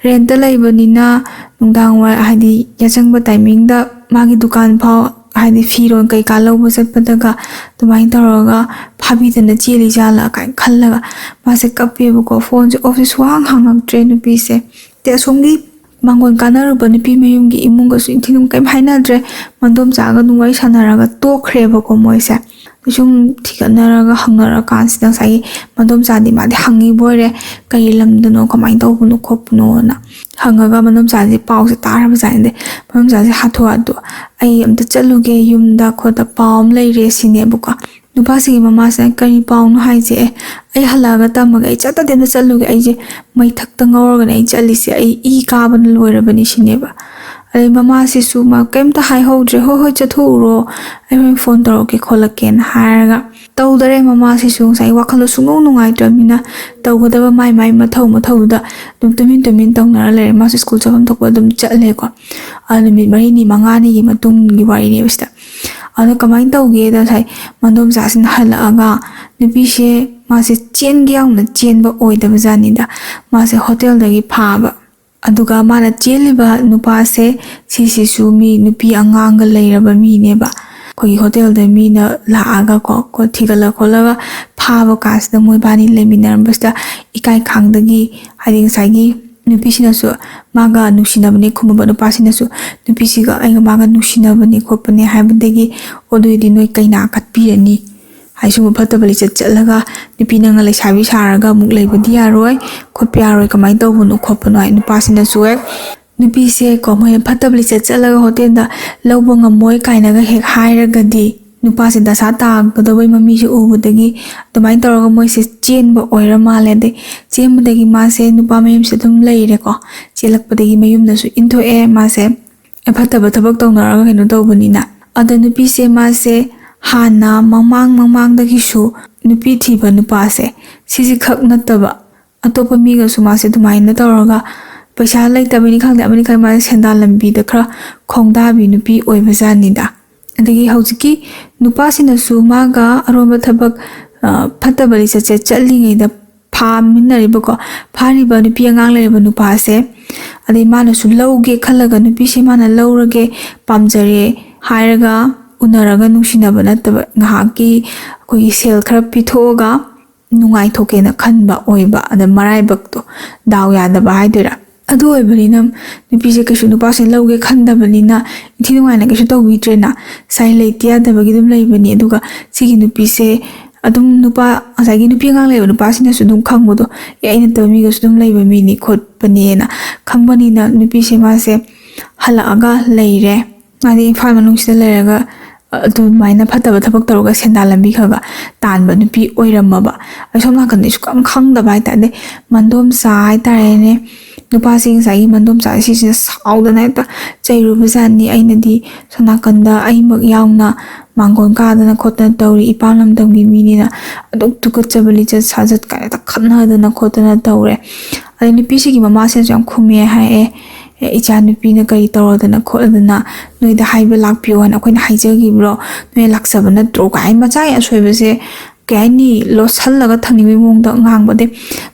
ꯔꯦꯟꯠꯇ ꯂꯩꯕꯅꯤꯅ ꯅꯨꯡꯗꯥꯡ ꯋꯥꯏ-, ꯍꯥꯏꯗꯤ ꯌꯥꯆꯪꯕ ꯇꯥꯏꯃꯤꯡꯗ ꯃꯥꯒꯤ ꯗꯨꯀꯥꯟ ꯐꯥꯎ, ꯍꯥꯏꯗꯤ ꯐꯤꯔꯣꯜ ꯀꯩꯀꯥ ꯂꯧꯕ ꯆꯠꯄꯗꯒ ꯑꯗꯨꯃꯥꯏꯅ ꯇꯧꯔꯒ ꯐꯥꯕꯤꯗꯅ ꯆꯦꯜꯂꯤ ꯖꯥꯠꯂꯥ ꯀꯥꯏꯅ ꯈꯜꯂꯒ ꯃꯥꯁꯦ ꯀꯞꯄꯦꯕꯀꯣ꯫ ꯐꯣꯟꯁꯦ ꯑꯣꯐꯁꯦ ꯁꯨꯡꯍꯥꯡ ꯍꯥꯡꯉꯛꯇ꯭ꯔꯦ ꯅꯨꯄꯤꯁꯦ꯫ ꯑꯗꯩ ꯑꯁꯣꯝꯒꯤ ꯃꯥꯡꯒꯣꯟ ꯀꯥꯟꯅꯔꯨꯕ ꯅꯨꯄꯤ ꯃꯌꯨꯝꯒꯤ ꯏꯃꯨꯡꯒꯁꯨ ꯏꯟꯊꯤ ꯅꯨꯡ ꯀꯩꯝ ꯍꯥꯏꯅꯗ꯭ꯔꯦ꯫ ꯃꯗꯣꯝꯆꯥꯒ ꯑꯗꯨꯝ ꯋꯥꯔꯤ ꯁꯥꯟꯅꯔꯒ ꯇꯣꯛꯈ꯭ꯔꯦꯕꯀꯣ ꯃꯣꯏꯁꯦ꯫ ꯑꯗꯩ ꯁꯨꯝ ꯊꯤꯒꯠꯅꯔꯒ ꯍꯪꯅꯔꯀꯥꯟꯁꯤꯗ ꯉꯁꯥꯏꯒꯤ ꯃꯗꯣꯝꯆꯥꯗꯤ ꯃꯥꯗꯤ ꯍꯪꯉꯤꯕ ꯑꯣꯏꯔꯦ, "ꯀꯔꯤ ꯂꯝꯗꯅꯣ, ꯀꯃꯥꯏꯅ ꯇꯧꯕꯅꯣ ꯈꯣꯠꯄꯅꯣꯅ" ꯍꯪꯉꯒ ꯃꯗꯣꯝꯆꯥꯁꯦ ꯄꯥꯎꯁꯦ ꯇꯥꯔꯕꯖꯥꯠꯅꯤ꯫ ꯑꯗꯩ ꯃꯗꯣꯝꯆꯥꯁꯦ ꯍꯥꯊꯨ ꯍꯥꯊꯨ, "ꯑꯩ ꯑꯝꯇ ꯆꯠꯂꯨꯒꯦ ꯌꯨꯝꯗ ꯈꯣꯠꯇ, ꯄꯥꯎ ꯑꯃ ꯂꯩꯔꯦ" ꯁꯤꯅꯦꯕꯀꯣ꯫ ꯅꯨꯄꯥꯁꯤꯒꯤ ꯃꯃꯥꯁꯤꯅ, "ꯀꯔꯤ ꯄꯥꯎꯅꯣ ꯍꯥꯏꯁꯦ? ꯑꯦ, ꯑꯩ ꯍꯜꯂꯛꯑꯒ ꯇꯝꯃꯒꯦ, ꯑꯩ ꯆꯠꯇꯗꯤ ꯑꯝꯇ ꯆꯠꯂꯨꯒꯦ, ꯑꯩꯁꯦ ꯃꯩꯊꯛꯇ ꯉꯧꯔꯒꯅꯦ ꯑꯩ ꯆꯠꯂꯤꯁꯦ, ꯑꯩ ꯏ ꯀꯥꯕꯅ ꯂꯣꯏꯔꯕꯅꯤ" ꯁꯤꯅꯦꯕ꯫ ꯑꯗꯩ ꯃꯃꯥꯁꯤꯁꯨ ꯃꯥ ꯀꯩꯝꯇ ꯍꯥꯏꯍꯧꯗ꯭ꯔꯦ꯫ "ꯍꯣꯏ ꯍꯣꯏ, ꯆꯠꯊꯣꯛꯎꯔꯣ, ꯑꯩ ꯍꯣꯔꯦꯟ ꯐꯣꯟ ꯇꯧꯔꯛꯀꯦ ꯈꯣꯠꯂꯛꯀꯦꯅ" ꯍꯥꯏꯔꯒ ꯇꯧꯗꯔꯦ꯫ ꯃꯃꯥꯁꯤꯁꯨ ꯉꯁꯥꯏ ꯋꯥꯈꯜꯗꯣ ꯁꯨꯡꯅꯨꯡ ꯅꯨꯡꯉꯥꯏꯇ꯭ꯔꯕꯅꯤꯅ ꯇꯧꯒꯗꯕ ꯃꯥꯏ ꯃꯥꯏ ꯃꯊꯧ ꯃꯊꯧꯗꯨꯗ ꯑꯗꯨꯝ ꯇꯨꯃꯤꯟ ꯇꯨꯃꯤꯟ ꯇꯧꯅꯔ ꯂꯩꯔꯦ꯫ ꯃꯥꯁꯨ ꯁ꯭ꯀꯨꯜ ꯆꯠꯐꯝ ꯊꯣꯛꯄ ꯑꯗꯨꯝ ꯆꯠꯂꯦꯀꯣ꯫ ꯑ, ꯅꯨꯃꯤꯠ ꯃꯔꯤꯅꯤ ꯃꯉꯥꯅꯤꯒꯤ ꯃꯇꯨꯡꯒꯤ ꯋꯥꯔꯤꯅꯦꯕ ꯁꯤꯗ꯫ ꯑꯗꯣ ꯀꯃꯥꯏꯅ ꯇꯧꯒꯦꯗ, ꯉꯁꯥꯏ ꯃꯗꯣꯝꯆꯥꯁꯤꯅ ꯍꯜꯂꯛꯑꯒ ꯅꯨꯄꯤꯁꯦ ꯃꯥꯁꯦ ꯆꯦꯟꯒꯦ ꯌꯥꯎꯅ ꯆꯦꯟꯕ ꯑꯣꯏꯗꯕ ꯖꯥꯠꯅꯤꯗ꯫ ꯃꯥꯁꯦ ꯍꯣꯇꯦꯜꯗꯒꯤ ꯐꯥꯕ꯫ ꯑꯗꯨꯒ ꯃꯥꯅ ꯆꯦꯜꯂꯤꯕ ꯅꯨꯄꯥꯁꯦ, ꯁꯤꯁꯤꯁꯨ ꯃꯤ ꯅꯨꯄꯤ ꯑꯉꯥꯡꯒ ꯂꯩꯔꯕ ꯃꯤꯅꯦꯕ꯫ ꯑꯩꯈꯣꯏꯒꯤ ꯍꯣꯇꯦꯜꯗ ꯃꯤꯅ ꯂꯥꯛꯑꯒ ꯀꯣ, ꯀꯣ ꯊꯤꯒꯠꯂ ꯈꯣꯠꯂꯒ ꯐꯥꯕ ꯀꯥꯟꯁꯤꯗ ꯃꯣꯏꯕꯥꯅꯤ ꯂꯩꯃꯤꯟꯅꯔꯝꯕꯁꯤꯗ ꯏꯀꯥꯏ ꯈꯥꯡꯗꯒꯤ, ꯍꯥꯏꯗꯤ ꯉꯁꯥꯏꯒꯤ ꯅꯨꯄꯤꯁꯤꯅꯁꯨ ꯃꯥꯒ ꯅꯨꯡꯁꯤꯅꯕꯅꯦ ꯈꯨꯝꯃꯕ ꯅꯨꯄꯥꯁꯤꯅꯁꯨ ꯅꯨꯄꯤꯁꯤꯒ ꯑꯩꯒ ꯃꯥꯒ ꯅꯨꯡꯁꯤꯅꯕꯅꯦ ꯈꯣꯠꯄꯅꯦ ꯍꯥꯏꯕꯗꯒꯤ, "ꯑꯣ, ꯑꯗꯨꯑꯣꯏꯗꯤ ꯅꯣꯏ ꯀꯩꯅꯥ ꯀꯠꯄꯤꯔꯅꯤ, ꯍꯥꯏ ꯁꯨꯝꯕ ꯐꯠꯇꯕ ꯂꯤꯆꯠ ꯆꯠꯂꯒ ꯅꯨꯄꯤ ꯅꯪꯅ ꯂꯩꯁꯥꯕꯤ ꯁꯥꯔꯒ ꯑꯃꯨꯛ ꯂꯩꯕꯗꯤ ꯌꯥꯔꯣꯏ, ꯈꯣꯠꯄ ꯌꯥꯔꯣꯏ, ꯀꯃꯥꯏꯅ ꯇꯧꯕꯅꯣ ꯈꯣꯠꯄꯅꯣ" ꯍꯥꯏ ꯅꯨꯄꯥꯁꯤꯅꯁꯨ ꯍꯦꯛ ꯅꯨꯄꯤꯁꯦ ꯀꯣ, ꯃꯣꯏꯅ ꯐꯠꯇꯕ ꯂꯤꯆꯠ ꯆꯠꯂꯒ ꯍꯣꯇꯦꯜꯗ ꯂꯧꯕ ꯉꯝꯃꯣꯏ ꯀꯥꯏꯅꯒ ꯍꯦꯛ ꯍꯥꯏꯔꯒꯗꯤ ꯅꯨꯄꯥꯁꯦ ꯗꯁꯥ ꯇꯥꯒꯗꯕꯩ ꯃꯃꯤꯁꯦ ꯎꯕꯗꯒꯤ ꯑꯗꯨꯃꯥꯏꯅ ꯇꯧꯔꯒ ꯃꯣꯏꯁꯦ ꯆꯦꯟꯕ ꯑꯣꯏꯔ ꯃꯥꯜꯂꯦ꯫ ꯑꯗꯩ ꯆꯦꯟꯕꯗꯒꯤ ꯃꯥꯁꯦ ꯅꯨꯄꯥ ꯃꯌꯨꯝꯁꯦ ꯑꯗꯨꯝ ꯂꯩꯔꯦꯀꯣ꯫ ꯆꯦꯜꯂꯛꯄꯗꯒꯤ ꯃꯌꯨꯝꯗꯁꯨ ꯏꯟꯊꯣꯛꯑꯦ ꯃꯥꯁꯦ꯫ ꯐꯠꯇꯕ ꯊꯕꯛ ꯇꯧꯅꯔꯒ ꯀꯩꯅꯣ ꯇꯧꯕꯅꯤꯅ꯫ ꯑꯗ ꯅꯨꯄꯤꯁꯦ ꯃꯥꯁꯦ ꯍꯥꯟꯅ ꯃꯃꯥꯡ ꯃꯃꯥꯡꯗꯒꯤꯁꯨ ꯅꯨꯄꯤ ꯊꯤꯕ ꯅꯨꯄꯥꯁꯦ ꯁꯤꯁꯤ ꯈꯛ ꯅꯠꯇꯕ ꯑꯇꯣꯞꯄ ꯃꯤꯒꯁꯨ ꯃꯥꯁꯦ ꯑꯗꯨꯃꯥꯏꯅ ꯇꯧꯔꯒ ꯄꯩꯁꯥ ꯂꯩꯇꯕꯅꯤ ꯈꯪꯗꯦ, ꯑꯃꯅꯤ ꯈꯪꯗꯦ, ꯃꯥꯁꯦ ꯁꯦꯟꯗꯥꯟ ꯂꯝꯕꯤꯗ ꯈꯔ ꯈꯣꯡꯗꯥꯕꯤ ꯅꯨꯄꯤ ꯑꯣꯏꯕꯖꯥꯠꯅꯤꯗ꯫ ꯑꯗꯒꯤ ꯍꯧꯖꯤꯛꯀꯤ ꯅꯨꯄꯥꯁꯤꯅꯁꯨ ꯃꯥꯒ ꯑꯔꯣꯟꯕ ꯊꯕꯛ, ꯑ, ꯐꯠꯇꯕ ꯂꯤꯆꯠꯁꯦ ꯆꯠꯂꯤꯉꯩꯗ ꯐꯥꯃꯤꯟꯅꯔꯤꯕꯀꯣ, ꯐꯥꯔꯤꯕ ꯅꯨꯄꯤ ꯑꯉꯥꯡ ꯂꯩꯔꯤꯕ ꯅꯨꯄꯥꯁꯦ, ꯑꯗꯩ ꯃꯥꯅꯁꯨ ꯂꯧꯒꯦ ꯈꯜꯂꯒ ꯅꯨꯄꯤꯁꯦ ꯃꯥꯅ ꯂꯧꯔꯒꯦ, ꯄꯥꯝꯖꯔꯦ ꯍꯥꯏꯔꯒ ꯎꯅꯔꯒ ꯅꯨꯡꯁꯤꯅꯕ ꯅꯠꯇꯕ, ꯉꯥꯏꯍꯥꯛꯀꯤ ꯑꯩꯈꯣꯏꯒꯤ ꯁꯦꯜ ꯈꯔ ꯄꯤꯊꯣꯛꯑꯒ ꯅꯨꯡꯉꯥꯏꯊꯣꯛꯀꯦꯅ ꯈꯟꯕ ꯑꯣꯏꯕ꯫ ꯑꯗ ꯃꯔꯥꯏꯕꯛꯇꯣ, ꯗꯥꯎ ꯌꯥꯗꯕ ꯍꯥꯏꯗꯣꯏꯔꯥ, ꯑꯗꯨ ꯑꯣꯏꯕꯅꯤꯅ ꯅꯨꯄꯤꯁꯦ ꯀꯩꯁꯨ ꯅꯨꯄꯥꯁꯦ ꯂꯧꯒꯦ ꯈꯟꯗꯕꯅꯤꯅ ꯏꯟꯊꯤ ꯅꯨꯡꯉꯥꯏꯅ ꯀꯩꯁꯨ ꯇꯧꯕꯤꯗ꯭ꯔꯦꯅ꯫ ꯉꯁꯥꯏ ꯂꯩꯇ ꯌꯥꯗꯕꯒꯤ ꯑꯗꯨꯝ ꯂꯩꯕꯅꯤ꯫ ꯑꯗꯨꯒ ꯁꯤꯒꯤ ꯅꯨꯄꯤꯁꯦ ꯑꯗꯨꯝ ꯅꯨꯄꯥ, ꯉꯁꯥꯏꯒꯤ ꯅꯨꯄꯤ ꯑꯉꯥꯡ ꯂꯩꯕ ꯅꯨꯄꯥꯁꯤꯅꯁꯨ ꯑꯗꯨꯝ ꯈꯪꯕꯗꯣ, "ꯑꯦ, ꯑꯩ ꯅꯠꯇꯕ ꯃꯤꯒꯁꯨ ꯑꯗꯨꯝ ꯂꯩꯕ ꯃꯤꯅꯤ ꯈꯣꯠꯄꯅꯦꯅ" ꯈꯪꯕꯅꯤꯅ ꯅꯨꯄꯤꯁꯦ ꯃꯥꯁꯦ ꯍꯜꯂꯛꯑꯒ ꯂꯩꯔꯦ꯫ ꯃꯥꯗꯤ ꯏꯝꯐꯥꯜ ꯃꯅꯨꯡꯁꯤꯗ ꯂꯩꯔꯒ ꯑꯗꯨꯃꯥꯏꯅ ꯐꯠꯇꯕ ꯊꯕꯛ ꯇꯧꯔꯒ ꯁꯦꯟꯗꯥꯟ ꯂꯝꯕꯤ ꯈꯔ ꯈꯔ ꯇꯥꯟꯕ ꯅꯨꯄꯤ ꯑꯣꯏꯔꯝꯃꯕ꯫ ꯑꯩ ꯁꯣꯝ ꯅꯥꯀꯟꯗ ꯁꯨꯈꯪ ꯈꯪꯗꯕ ꯍꯥꯏꯇꯥꯔꯦ꯫ ꯑꯗꯩ ꯃꯟꯗꯣꯝꯆꯥ ꯍꯥꯏꯇꯥꯔꯦꯅꯦ, ꯅꯨꯄꯥꯁꯤ ꯉꯁꯥꯏꯒꯤ ꯃꯟꯗꯣꯝꯆꯥ ꯁꯤꯁꯤꯅ ꯁꯥꯎꯗꯅ ꯍꯦꯛꯇ ꯆꯩꯔꯨꯕꯖꯥꯠꯅꯤ꯫ "ꯑꯩꯅꯗꯤ ꯁꯣꯝ ꯅꯥꯀꯟꯗ ꯑꯩꯃꯛ ꯌꯥꯎꯅ ꯃꯥꯡꯒꯣꯟ ꯀꯥꯗꯅ ꯈꯣꯠꯇꯅ ꯇꯧꯔꯤ, ꯏꯄꯥꯝ ꯂꯝꯗꯝꯒꯤ ꯃꯤꯅꯤꯅ ꯑꯗꯨꯛ ꯇꯨꯀꯠꯆꯕ ꯂꯤꯆꯠ ꯁꯥꯖꯠ" ꯀꯥꯏꯅ ꯍꯦꯛꯇ ꯈꯠꯅꯗꯅ ꯈꯣꯠꯇꯅ ꯇꯧꯔꯦ꯫ ꯑꯗꯩ ꯅꯨꯄꯤꯁꯤꯒꯤ ꯃꯃꯥꯁꯤꯅꯁꯨ ꯌꯥꯝ ꯈꯨꯝꯃꯦ ꯍꯥꯏꯌꯦ꯫ "ꯑꯦ, ꯏꯆꯥ ꯅꯨꯄꯤꯅ ꯀꯔꯤ ꯇꯧꯔꯗꯅ ꯈꯣꯠꯂꯗꯅ ꯅꯣꯏꯗ ꯍꯥꯏꯕ ꯂꯥꯛꯄꯤꯌꯣ ꯍꯥꯏꯅ ꯑꯩꯈꯣꯏꯅ ꯍꯥꯏꯖꯈꯤꯕ꯭ꯔꯣ? ꯅꯣꯏ ꯂꯥꯛꯆꯕ ꯅꯠꯇ꯭ꯔꯣ?" ꯀꯥꯏ ꯃꯆꯥꯒꯤ ꯑꯁꯣꯏꯕꯁꯦ, ꯀꯩ ꯍꯥꯏꯅꯤ, ꯂꯣꯠꯁꯜꯂꯒ ꯊꯝꯅꯤꯡꯕꯒꯤ ꯃꯑꯣꯡꯗ ꯉꯥꯡꯕ꯫ ꯑꯗꯩ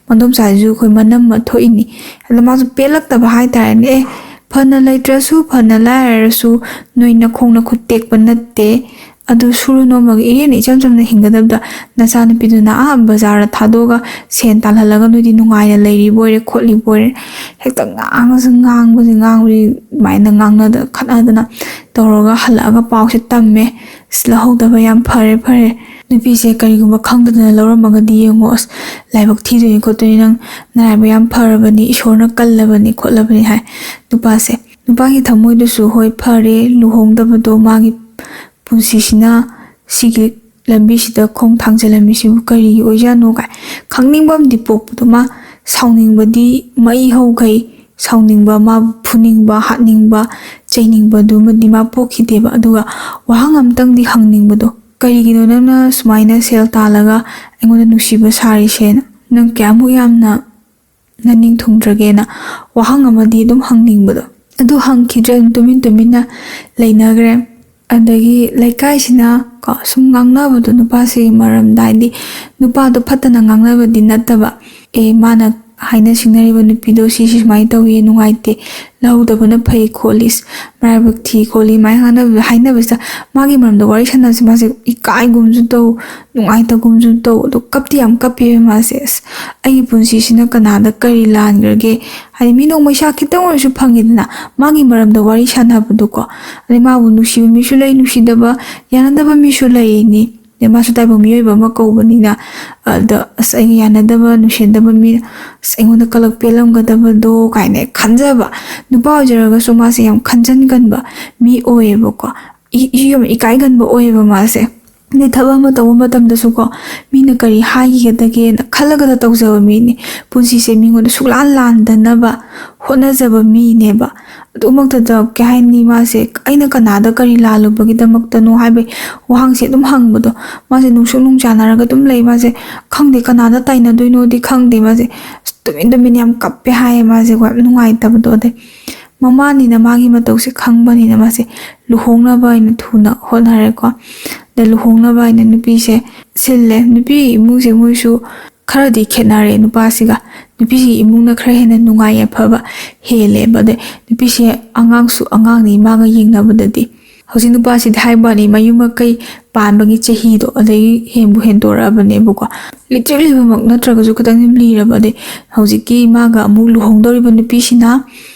ꯃꯟꯗꯣꯝꯆꯥꯁꯤꯁꯨ ꯑꯩꯈꯣꯏ ꯃꯅꯝ ꯑꯃ ꯊꯣꯛꯏꯅꯤ꯫ ꯑꯗ ꯃꯥꯁꯨ ꯄꯦꯜꯂꯛꯇꯕ ꯍꯥꯏꯇꯥꯔꯦꯅꯦ꯫ "ꯑꯦ, ꯐꯅ ꯂꯩꯇ꯭ꯔꯁꯨ, ꯐꯅ ꯂꯥꯏꯔꯔꯁꯨ, ꯅꯣꯏ ꯅꯈꯣꯡ ꯅꯈꯨꯠ ꯇꯦꯛꯄ ꯅꯠꯇꯦ꯫ ꯑꯗꯨ ꯁꯨꯔ ꯅꯣꯝꯃꯒ ꯏꯔꯦꯟ ꯏꯆꯝ ꯆꯝꯅ ꯍꯤꯡꯒꯗꯕꯗ, ꯅꯆꯥꯅꯨꯄꯤꯗꯨꯅ ꯑꯥ ꯕꯖꯥꯔꯗ ꯊꯥꯗꯣꯛꯑꯒ ꯁꯦꯟ ꯇꯥꯜꯍꯜꯂꯒ ꯅꯣꯏꯗꯤ ꯅꯨꯡꯉꯥꯏꯅ ꯂꯩꯔꯤꯕ ꯑꯣꯏꯔꯦ, ꯈꯣꯠꯂꯤꯕ ꯑꯣꯏꯔꯦ꯫ ꯍꯦꯛꯇ ꯉꯥꯡꯉꯁꯨ ꯉꯥꯡꯕꯁꯤ, ꯉꯥꯡꯕꯁꯤ ꯑꯗꯨꯃꯥꯏꯅ ꯉꯥꯡꯅꯗꯅ ꯈꯠꯅꯗꯅ ꯇꯧꯔꯒ ꯍꯜꯂꯛꯑꯒ ꯄꯥꯎꯁꯦ ꯇꯝꯃꯦ꯫ "ꯑꯁ, ꯂꯧꯍꯧꯗꯕ ꯌꯥꯝ ꯐꯔꯦ, ꯐꯔꯦ꯫ ꯅꯨꯄꯤꯁꯦ ꯀꯔꯤꯒꯨꯝꯕ ꯈꯪꯗꯗꯅ ꯂꯧꯔꯝꯃꯒꯗꯤ ꯌꯦꯡꯉꯣ, ꯑꯁ, ꯂꯥꯏꯕꯛ ꯊꯤꯗꯣꯏꯅꯤ ꯈꯣꯠꯇꯣꯏꯅꯤ, ꯅꯪ ꯅꯔꯥꯏꯕꯛ ꯌꯥꯝ ꯐꯔꯕꯅꯤ, ꯏꯁꯣꯔꯅ ꯀꯜꯂꯕꯅꯤ ꯈꯣꯠꯂꯕꯅꯤ" ꯍꯥꯏ ꯅꯨꯄꯥꯁꯦ꯫ ꯅꯨꯄꯥꯒꯤ ꯊꯃꯣꯏꯗꯨꯁꯨ, "ꯍꯣꯏ, ꯐꯔꯦ, ꯂꯨꯍꯣꯡꯗꯕꯗꯣ ꯃꯥꯒꯤ ꯄꯨꯟꯁꯤꯁꯤꯅ ꯁꯤꯒꯤ ꯂꯝꯕꯤꯁꯤꯗ ꯈꯣꯡ ꯊꯥꯡꯖꯜꯂꯝꯃꯤꯁꯤꯕꯨ ꯀꯔꯤꯒꯤ ꯑꯣꯏꯖꯥꯠꯅꯣ?" ꯀꯥꯏ ꯈꯪꯅꯤꯡꯕ ꯑꯃꯗꯤ ꯄꯣꯛꯄꯗꯣ, ꯃꯥ ꯁꯥꯎꯅꯤꯡꯕꯗꯤ ꯃꯩ ꯍꯧꯈꯩ, ꯁꯥꯎꯅꯤꯡꯕ, ꯃꯥꯕꯨ ꯐꯨꯅꯤꯡꯕ, ꯍꯥꯠꯅꯤꯡꯕ, ꯆꯩꯅꯤꯡꯕꯗꯨꯃꯗꯤ ꯃꯥ ꯄꯣꯛꯈꯤꯗꯦꯕ꯫ ꯑꯗꯨꯒ ꯋꯥꯍꯪ ꯑꯝꯇꯪꯗꯤ ꯍꯪꯅꯤꯡꯕꯗꯣ, "ꯀꯔꯤꯒꯤꯅꯣ ꯅꯪꯅ ꯁꯨꯃꯥꯏꯅ ꯁꯦꯜ ꯇꯥꯜꯂꯒ ꯑꯩꯉꯣꯟꯗ ꯅꯨꯡꯁꯤꯕ ꯁꯥꯔꯤꯁꯦꯅ? ꯅꯪ ꯀꯌꯥꯃꯨꯛ ꯌꯥꯝꯅ ꯅꯅꯤꯡ ꯊꯨꯡꯗ꯭ꯔꯒꯦꯅ?" ꯋꯥꯍꯪ ꯑꯃꯗꯤ ꯑꯗꯨꯝ ꯍꯪꯅꯤꯡꯕꯗꯣ꯫ ꯑꯗꯨ ꯍꯪꯈꯤꯗ꯭ꯔꯦ, ꯑꯗꯨꯝ ꯇꯨꯃꯤꯟ ꯇꯨꯃꯤꯟꯅ ꯂꯩꯅꯈ꯭ꯔꯦ꯫ ꯑꯗꯒꯤ ꯂꯩꯀꯥꯏꯁꯤꯅ ꯀꯣ, ꯁꯨꯝ ꯉꯥꯡꯅꯕꯗꯣ ꯅꯨꯄꯥꯁꯤꯒꯤ ꯃꯔꯝꯗ, ꯍꯥꯏꯗꯤ ꯅꯨꯄꯥꯗꯣ ꯐꯠꯇꯅ ꯉꯥꯡꯅꯕꯗꯤ ꯅꯠꯇꯕ, "ꯑꯦ, ꯃꯥꯅ ꯍꯥꯏꯅ ꯁꯤꯡꯅꯔꯤꯕ ꯅꯨꯄꯤꯗꯣ ꯁꯤꯁꯤ ꯁꯨꯃꯥꯏꯅ ꯇꯧꯏ, ꯅꯨꯡꯉꯥꯏꯇꯦ, ꯂꯧꯍꯧꯗꯕꯅ ꯐꯩ ꯈꯣꯠꯂꯤ, ꯃꯔꯥꯏꯕꯛ ꯊꯤ ꯈꯣꯠꯂꯤ", ꯑꯗꯨꯃꯥꯏꯅ ꯉꯥꯡꯅꯕ, ꯍꯥꯏꯅꯕꯁꯤꯗ ꯃꯥꯒꯤ ꯃꯔꯝꯗ ꯋꯥꯔꯤ ꯁꯥꯟꯅꯕꯁꯦ ꯃꯥꯁꯦ ꯏꯀꯥꯏꯒꯨꯝꯁꯨ ꯇꯧ, ꯅꯨꯡꯉꯥꯏꯇꯒꯨꯝꯁꯨ ꯇꯧ, ꯑꯗꯣ ꯀꯞꯇꯤ ꯌꯥꯝ ꯀꯞꯄꯦꯕ ꯃꯥꯁꯦ꯫ "ꯑꯁ, ꯑꯩꯒꯤ ꯄꯨꯟꯁꯤꯁꯤꯅ ꯀꯅꯥꯗ ꯀꯔꯤ ꯂꯥꯟꯈ꯭ꯔꯒꯦ?" ꯍꯥꯏꯗꯤ ꯃꯤ ꯅꯣꯡꯃꯩ ꯁꯥ ꯈꯤꯇꯪ ꯑꯣꯏꯔꯁꯨ ꯐꯪꯉꯤꯗꯅ, ꯃꯥꯒꯤ ꯃꯔꯝꯗ ꯋꯥꯔꯤ ꯁꯥꯟꯅꯕꯗꯣꯀꯣ꯫ ꯑꯗꯩ ꯃꯥꯕꯨ ꯅꯨꯡꯁꯤꯕ ꯃꯤꯁꯨ ꯂꯩ, ꯅꯨꯡꯁꯤꯗꯕ, ꯌꯥꯅꯗꯕ ꯃꯤꯁꯨ ꯂꯩꯅꯤ꯫ ꯑꯗꯩ ꯃꯥꯁꯨ ꯇꯥꯏꯕꯪ ꯃꯤꯑꯣꯏꯕ ꯑꯃ ꯀꯧꯕꯅꯤꯅ, ꯑꯗ, "ꯑꯁ, ꯑꯩꯒ ꯌꯥꯅꯗꯕ, ꯅꯨꯡꯁꯤꯅꯗꯕ ꯃꯤ, ꯑꯁ, ꯑꯩꯉꯣꯟꯗ ꯀꯂꯛ ꯄꯦꯜꯂꯝꯒꯗꯕꯗꯣ" ꯀꯥꯏꯅ ꯈꯟꯖꯕ꯫ ꯅꯨꯄꯥ ꯑꯣꯏꯖꯔꯒꯁꯨ ꯃꯥꯁꯦ ꯌꯥꯝ ꯈꯟꯖꯟꯒꯟꯕ ꯃꯤ ꯑꯣꯏꯌꯦꯕꯀꯣ꯫ ꯏ-, ꯏ-, ꯌꯥꯝ ꯏꯀꯥꯏꯒꯟꯕ ꯑꯣꯏꯌꯦꯕ ꯃꯥꯁꯦ꯫ ꯑꯗꯩ ꯊꯕꯛ ꯑꯃ ꯇꯧꯕ ꯃꯇꯝꯗꯁꯨꯀꯣ, ꯃꯤꯅ ꯀꯔꯤ ꯍꯥꯏꯈꯤꯒꯗꯒꯦꯅ ꯈꯜꯂꯒꯗ ꯇꯧꯖꯕ ꯃꯤꯅꯤ꯫ ꯄꯨꯟꯁꯤꯁꯦ ꯃꯤꯉꯣꯟꯗ ꯁꯨꯛꯂꯥꯟ ꯂꯥꯟꯗꯅꯕ ꯍꯣꯠꯅꯖꯕ ꯃꯤꯅꯦꯕ꯫ ꯑꯗꯨꯃꯛꯇꯗ, ꯀꯩ ꯍꯥꯏꯅꯤ, ꯃꯥꯁꯦ "ꯑꯩꯅ ꯀꯅꯥꯗ ꯀꯔꯤ ꯂꯥꯜꯂꯨꯕꯒꯤꯗꯃꯛꯇꯅꯣ?" ꯍꯥꯏꯕꯒꯤ ꯋꯥꯍꯪꯁꯦ ꯑꯗꯨꯝ ꯍꯪꯕꯗꯣ꯫ ꯃꯥꯁꯦ ꯅꯨꯡꯁꯨꯛ ꯅꯨꯡꯆꯥꯟꯅꯔꯒ ꯑꯗꯨꯝ ꯂꯩ꯫ ꯃꯥꯁꯦ ꯈꯪꯗꯦ, ꯀꯅꯥꯗ ꯇꯥꯏꯅꯗꯣꯏꯅꯣꯗꯤ ꯈꯪꯗꯦ꯫ ꯃꯥꯁꯦ ꯇꯨꯃꯤꯟ ꯇꯨꯃꯤꯟ ꯌꯥꯝ ꯀꯞꯄꯦ ꯍꯥꯏꯌꯦ꯫ ꯃꯥꯁꯦꯀꯣ, ꯌꯥꯝ ꯅꯨꯡꯉꯥꯏꯇꯕꯗꯣ꯫ ꯑꯗꯩ ꯃꯃꯥꯅꯤꯅ ꯃꯥꯒꯤ ꯃꯇꯧꯁꯦ ꯈꯪꯕꯅꯤꯅ ꯃꯥꯁꯦ ꯂꯨꯍꯣꯡꯅꯕ ꯍꯥꯏꯅ ꯊꯨꯅ ꯍꯣꯠꯅꯔꯦꯀꯣ꯫ ꯑꯗ ꯂꯨꯍꯣꯡꯅꯕ ꯍꯥꯏꯅ ꯅꯨꯄꯤꯁꯦ ꯁꯤꯜꯂꯦ꯫ ꯅꯨꯄꯤ ꯏꯃꯨꯡꯁꯦ ꯃꯣꯏꯁꯨ ꯈꯔꯗꯤ ꯈꯦꯠꯅꯔꯦ ꯅꯨꯄꯥꯁꯤꯒ꯫ ꯅꯨꯄꯤꯁꯤꯒꯤ ꯏꯃꯨꯡꯅ ꯈꯔ ꯍꯦꯟꯅ ꯅꯨꯡꯉꯥꯏ ꯌꯥꯏꯐꯕ ꯍꯦꯜꯂꯦꯕ꯫ ꯑꯗꯩ ꯅꯨꯄꯤꯁꯦ ꯑꯉꯥꯡꯁꯨ ꯑꯉꯥꯡꯅꯤ ꯃꯥꯒ ꯌꯦꯡꯅꯕꯗꯗꯤ꯫ ꯍꯧꯖꯤꯛ ꯅꯨꯄꯥꯁꯤꯗꯤ ꯍꯥꯏꯕ ꯋꯥꯅꯤ, ꯃꯌꯨꯝ ꯃꯀꯩ ꯄꯥꯟꯕꯒꯤ ꯆꯍꯤꯗꯣ ꯑꯗꯒꯤ ꯍꯦꯟꯕꯨ ꯍꯦꯟꯗꯣꯔꯛꯑꯕꯅꯦꯕꯀꯣ꯫ ꯂꯤꯇ꯭ꯔꯤꯛ ꯂꯤꯕꯃꯛ ꯅꯠꯇ꯭ꯔꯒꯁꯨ ꯈꯤꯇꯪ ꯑꯗꯨꯝ ꯂꯤꯔꯕ꯫ ꯑꯗꯩ ꯍꯧꯖꯤꯛꯀꯤ ꯃꯥꯒ ꯑꯃꯨꯛ ꯂꯨꯍꯣꯡꯗꯧꯔꯤꯕ ꯅꯨꯄꯤꯁꯤꯅ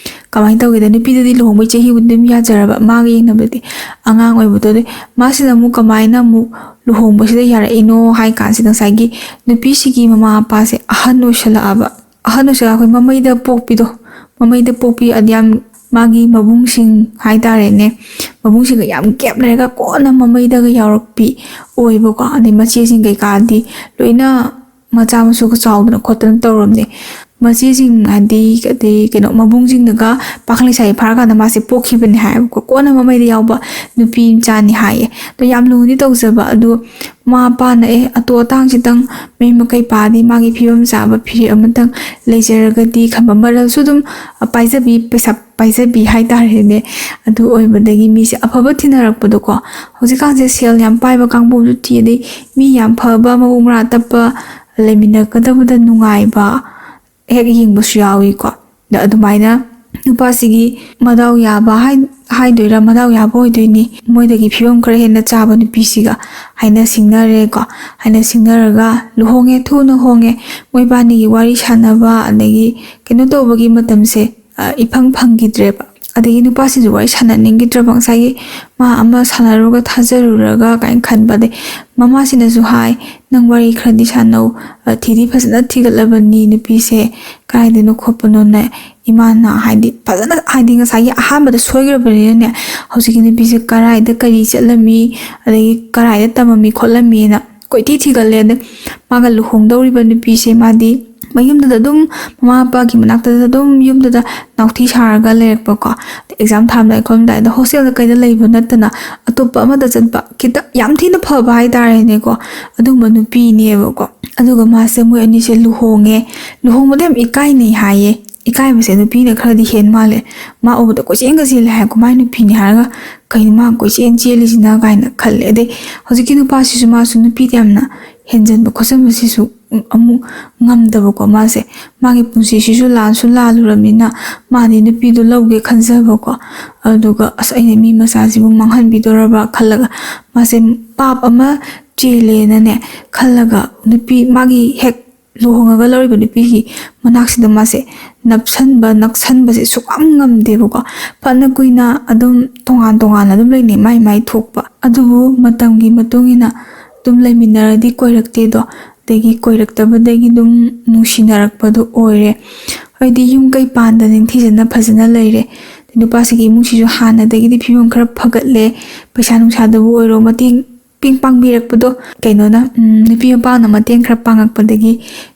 ꯀꯃꯥꯏꯅ ꯇꯧꯒꯦꯗ, ꯅꯨꯄꯤꯗꯗꯤ ꯂꯨꯍꯣꯡꯕꯒꯤ ꯆꯍꯤꯕꯨꯗꯤ ꯑꯗꯨꯝ ꯌꯥꯖꯔꯕ, ꯃꯥꯒ ꯌꯦꯡꯅꯕꯗꯗꯤ ꯑꯉꯥꯡ ꯑꯣꯏꯕꯗꯣ꯫ ꯑꯗꯩ ꯃꯥꯁꯤꯅ ꯑꯃꯨꯛ ꯀꯃꯥꯏꯅ ꯑꯃꯨꯛ ꯂꯨꯍꯣꯡꯕꯁꯤꯗ ꯌꯥꯔꯛꯏꯅꯣ ꯍꯥꯏ ꯀꯥꯟꯁꯤꯗ, ꯉꯁꯥꯏꯒꯤ ꯅꯨꯄꯤꯁꯤꯒꯤ ꯃꯃꯥ ꯃꯄꯥꯁꯦ ꯑꯍꯟ ꯑꯣꯏꯁꯜꯂꯛꯑꯕ꯫ ꯑꯍꯟ ꯑꯣꯏꯁꯜꯂꯛꯑ ꯑꯩꯈꯣꯏ ꯃꯃꯩꯗ ꯄꯣꯛꯄꯤꯗꯣ, ꯃꯃꯩꯗ ꯄꯣꯛꯄꯤ ꯑꯗꯤ ꯌꯥꯝ, ꯃꯥꯒꯤ ꯃꯕꯨꯡꯁꯤꯡ ꯍꯥꯏꯇꯥꯔꯦꯅꯦ, ꯃꯕꯨꯡꯁꯤꯡꯒ ꯌꯥꯝ ꯒꯦꯞ ꯂꯩꯔꯒ ꯀꯣꯟꯅ ꯃꯃꯩꯗꯒ ꯌꯥꯎꯔꯛꯄꯤ ꯑꯣꯏꯕꯀꯣ꯫ ꯑꯗꯩ ꯃꯆꯦꯁꯤꯡ ꯀꯩꯀꯥꯗꯤ ꯂꯣꯏꯅ ꯃꯆꯥ ꯃꯁꯨꯒ ꯆꯥꯎꯗꯅ ꯈꯣꯠꯇꯅ ꯇꯧꯔꯝꯅꯦ꯫ ꯃꯆꯦꯁꯤꯡ ꯍꯥꯏꯗꯤ, ꯑꯗꯩ ꯀꯩꯅꯣ, ꯃꯕꯨꯡꯁꯤꯡꯅꯒ ꯄꯥꯈꯪ ꯂꯩꯁꯥꯕꯤ ꯐꯥꯔꯀꯥꯟꯗ ꯃꯥꯁꯦ ꯄꯣꯛꯈꯤꯕꯅꯦ ꯍꯥꯏꯌꯦꯕꯀꯣ꯫ ꯀꯣꯟꯅ ꯃꯃꯩꯗ ꯌꯥꯎꯕ ꯅꯨꯄꯤ ꯃꯆꯥꯅꯤ ꯍꯥꯏꯌꯦ꯫ ꯑꯗꯣ ꯌꯥꯝ ꯂꯨꯅꯗꯤ ꯇꯧꯖꯕ꯫ ꯑꯗꯣ ꯃꯃꯥ ꯃꯄꯥꯅ ꯑꯦ ꯑꯇꯣ ꯑꯇꯥꯡꯁꯤꯗꯪ ꯃꯌꯨꯝ ꯃꯀꯩ ꯄꯥꯗꯤ ꯃꯥꯒꯤ ꯐꯤꯕꯝ ꯆꯥꯕ ꯐꯤꯔꯦꯞ ꯑꯃꯇꯪ ꯂꯩꯖꯔꯒꯗꯤ ꯈꯟꯕ, ꯃꯔꯜꯁꯨ ꯑꯗꯨꯝ ꯄꯥꯏꯖꯕꯤ, ꯄꯩꯁꯥ ꯄꯥꯏꯖꯕꯤ ꯍꯥꯏꯇꯥꯔꯦꯅꯦ꯫ ꯑꯗꯨ ꯑꯣꯏꯕꯗꯒꯤ ꯃꯤꯁꯦ ꯑꯐꯕ ꯊꯤꯅꯔꯛꯄꯗꯣꯀꯣ꯫ ꯍꯧꯖꯤꯛꯀꯥꯟꯁꯦ ꯁꯦꯜ ꯌꯥꯝ ꯄꯥꯏꯕ ꯀꯥꯡꯕꯨꯁꯨ ꯊꯤ, ꯑꯗꯩ ꯃꯤ ꯌꯥꯝ ꯐꯕ, ꯃꯕꯨꯛ ꯃꯔꯥ ꯇꯞꯄ, ꯂꯩꯃꯤꯟꯅꯒꯗꯕꯗ ꯅꯨꯡꯉꯥꯏꯕ ꯍꯦꯛ ꯌꯦꯡꯕꯁꯨ ꯌꯥꯎꯏꯀꯣ꯫ ꯑꯗ ꯑꯗꯨꯃꯥꯏꯅ ꯅꯨꯄꯥꯁꯤꯒꯤ ꯃꯗꯥꯎ ꯌꯥꯕ ꯍꯥꯏ-, ꯍꯥꯏꯗꯣꯏꯔꯥ, ꯃꯗꯥꯎ ꯌꯥꯕ ꯑꯣꯏꯗꯣꯏꯅꯤ, ꯃꯣꯏꯗꯒꯤ ꯐꯤꯕꯝ ꯈꯔ ꯍꯦꯟꯅ ꯆꯥꯕ ꯅꯨꯄꯤꯁꯤꯒ ꯍꯥꯏꯅ ꯁꯤꯡꯅꯔꯦꯀꯣ꯫ ꯍꯥꯏꯅ ꯁꯤꯡꯅꯔꯒ ꯂꯨꯍꯣꯡꯉꯦ, ꯊꯨꯅ ꯍꯣꯡꯉꯦ꯫ ꯃꯣꯏꯕꯥꯅꯤꯒꯤ ꯋꯥꯔꯤ ꯁꯥꯟꯅꯕ ꯑꯗꯒꯤ ꯀꯩꯅꯣ ꯇꯧꯕꯒꯤ ꯃꯇꯝꯁꯦ, ꯑ, ꯏꯐꯪ ꯐꯪꯈꯤꯗ꯭ꯔꯦꯕ꯫ ꯑꯗꯒꯤ ꯅꯨꯄꯥꯁꯤꯁꯨ ꯋꯥꯔꯤ ꯁꯥꯟꯅꯅꯤꯡꯈꯤꯗ꯭ꯔꯕ, ꯉꯁꯥꯏꯒꯤ ꯃꯥ ꯑꯃ ꯁꯥꯟꯅꯔꯨꯔꯒ ꯊꯥꯖꯔꯨꯔꯒ ꯀꯥꯏꯅ ꯈꯟꯕ꯫ ꯑꯗꯩ ꯃꯃꯥꯁꯤꯅꯁꯨ ꯍꯥꯏ, "ꯅꯪ ꯋꯥꯔꯤ ꯈꯔꯗꯤ ꯁꯥꯟꯅꯧ, ꯑ, ꯊꯤꯗꯤ ꯐꯖꯅ ꯊꯤꯒꯠꯂꯕꯅꯤ ꯅꯨꯄꯤꯁꯦ, ꯀꯥꯏꯗꯅꯣ ꯈꯣꯠꯄꯅꯣꯅ ꯏꯃꯥꯅ", ꯍꯥꯏꯗꯤ ꯐꯖꯅ, ꯍꯥꯏꯗꯤ ꯉꯁꯥꯏꯒꯤ ꯑꯍꯥꯟꯕꯗ ꯁꯣꯏꯈ꯭ꯔꯕꯅꯤꯅꯅꯦ, ꯍꯧꯖꯤꯛꯀꯤ ꯅꯨꯄꯤꯁꯦ ꯀꯔꯥꯏꯗ ꯀꯔꯤ ꯆꯠꯂꯝꯃꯤ, ꯑꯗꯒꯤ ꯀꯔꯥꯏꯗ ꯇꯝꯃꯝꯃꯤ ꯈꯣꯠꯂꯝꯃꯤꯅ ꯀꯣꯏꯊꯤ ꯊꯤꯒꯠꯂꯦ꯫ ꯑꯗꯩ ꯃꯥꯒ ꯂꯨꯍꯣꯡꯗꯧꯔꯤꯕ ꯅꯨꯄꯤꯁꯦ ꯃꯥꯗꯤ ꯃꯌꯨꯝꯗꯨꯗ ꯑꯗꯨꯝ, ꯃꯃꯥ ꯃꯄꯥꯒꯤ ꯃꯅꯥꯛꯇꯗ ꯑꯗꯨꯝ ꯌꯨꯝꯗꯨꯗ ꯅꯥꯎꯊꯤ ꯁꯥꯔꯒ ꯂꯩꯔꯛꯄꯀꯣ꯫ ꯑꯗꯩ ꯑꯦꯛꯖꯥꯝ ꯊꯥꯔꯝꯗꯥꯏ ꯈꯣꯠꯂꯝꯗꯥꯏꯗ ꯍꯣꯁꯇꯦꯜꯗ ꯀꯩꯗ ꯂꯩꯕ ꯅꯠꯇꯅ ꯑꯇꯣꯞꯄ ꯑꯃꯗ ꯆꯠꯄ ꯈꯤꯇꯪ ꯌꯥꯝ ꯊꯤꯅ ꯐꯕ ꯍꯥꯏꯇꯥꯔꯦꯅꯦꯀꯣ, ꯑꯗꯨꯒꯨꯝꯕ ꯅꯨꯄꯤꯅꯦꯕꯀꯣ꯫ ꯑꯗꯨꯒ ꯃꯥꯁꯦ, ꯃꯣꯏ ꯑꯅꯤꯁꯦ ꯂꯨꯍꯣꯡꯉꯦ꯫ ꯂꯨꯍꯣꯡꯕꯗ ꯌꯥꯝ ꯏꯀꯥꯏꯅꯩ ꯍꯥꯏꯌꯦ꯫ ꯏꯀꯥꯏꯕꯁꯦ ꯅꯨꯄꯤꯅ ꯈꯔꯗꯤ ꯍꯦꯟ ꯃꯥꯜꯂꯦ꯫ ꯃꯥ ꯎꯕꯗ ꯀꯣꯏꯆꯦꯟꯒ ꯆꯦꯜꯂꯦ ꯍꯥꯏ, "ꯀꯃꯥꯏ ꯅꯨꯄꯤꯅꯤ?" ꯍꯥꯏꯔꯒ, "ꯀꯩꯅꯣ ꯃꯥ ꯀꯣꯏꯆꯦꯟ ꯆꯦꯜꯂꯤꯁꯤꯅ?" ꯀꯥꯏꯅ ꯈꯜꯂꯦ꯫ ꯑꯗꯩ ꯍꯧꯖꯤꯛꯀꯤ ꯅꯨꯄꯥꯁꯤꯁꯨ, ꯃꯥꯁꯨ ꯅꯨꯄꯤꯗ ꯌꯥꯝꯅ ꯍꯦꯟꯖꯟꯕ ꯈꯣꯠꯆꯟꯕꯁꯤꯁꯨ ꯑꯃꯨꯛ ꯉꯝꯗꯕꯀꯣ꯫ ꯃꯥꯁꯦ ꯃꯥꯒꯤ ꯄꯨꯟꯁꯤꯁꯤꯁꯨ ꯂꯥꯟꯁꯨ ꯂꯥꯜꯂꯨꯔꯕꯅꯤꯅ ꯃꯥꯗꯤ ꯅꯨꯄꯤꯗꯣ ꯂꯧꯒꯦ ꯈꯟꯖꯕꯀꯣ꯫ ꯑꯗꯨꯒ ꯑꯁ, ꯑꯩꯅ ꯃꯤ ꯃꯆꯥꯁꯤꯕꯨ ꯃꯥꯡꯍꯟꯕꯤꯗꯣꯔꯕ ꯈꯜꯂꯒ ꯃꯥꯁꯦ ꯄꯥꯞ ꯑꯃ ꯆꯦꯜꯂꯦꯅꯅꯦ ꯈꯜꯂꯒ ꯅꯨꯄꯤ, ꯃꯥꯒꯤ ꯍꯦꯛ ꯂꯨꯍꯣꯡꯉꯒ ꯂꯧꯔꯤꯕ ꯅꯨꯄꯤꯒꯤ ꯃꯅꯥꯛꯁꯤꯗ ꯃꯥꯁꯦ ꯅꯞꯁꯟꯕ, ꯅꯛꯁꯟꯕꯁꯦ ꯁꯨꯛꯉꯝ ꯉꯝꯗꯦꯕꯀꯣ꯫ ꯐꯅ ꯀꯨꯏꯅ ꯑꯗꯨꯝ ꯇꯣꯉꯥꯟ ꯇꯣꯉꯥꯟꯅ ꯑꯗꯨꯝ ꯂꯩꯅꯩ, ꯃꯥꯏ ꯃꯥꯏ ꯊꯣꯛꯄ꯫ ꯑꯗꯨꯕꯨ ꯃꯇꯝꯒꯤ ꯃꯇꯨꯡ ꯏꯟꯅ ꯑꯗꯨꯝ ꯂꯩꯃꯤꯟꯅꯔꯗꯤ ꯀꯣꯏꯔꯛꯇꯦꯗꯣ, ꯑꯗꯒꯤ ꯀꯣꯏꯔꯛꯇꯕꯗꯒꯤ ꯑꯗꯨꯝ ꯅꯨꯡꯁꯤꯅꯔꯛꯄꯗꯣ ꯑꯣꯏꯔꯦ꯫ ꯍꯥꯏꯗꯤ ꯌꯨꯝ ꯀꯩ ꯄꯥꯟꯗ ꯅꯤꯡꯊꯤꯖꯅ ꯐꯖꯅ ꯂꯩꯔꯦ꯫ ꯅꯨꯄꯥꯁꯤꯒꯤ ꯏꯃꯨꯡꯁꯤꯁꯨ ꯍꯥꯟꯅꯗꯒꯤꯗꯤ ꯐꯤꯕꯝ ꯈꯔ ꯐꯒꯠꯂꯦ, ꯄꯩꯁꯥ ꯅꯨꯡꯁꯥꯗꯕꯨ ꯑꯣꯏꯔꯣ, ꯃꯇꯦꯡ ꯃꯇꯦꯡ ꯄꯥꯡꯕꯤꯔꯛꯄꯗꯣ, ꯀꯩꯅꯣꯅ, ꯎꯝ, ꯅꯨꯄꯤ ꯃꯄꯥꯅ ꯃꯇꯦꯡ ꯈꯔ ꯄꯥꯡꯉꯛꯄꯗꯒꯤ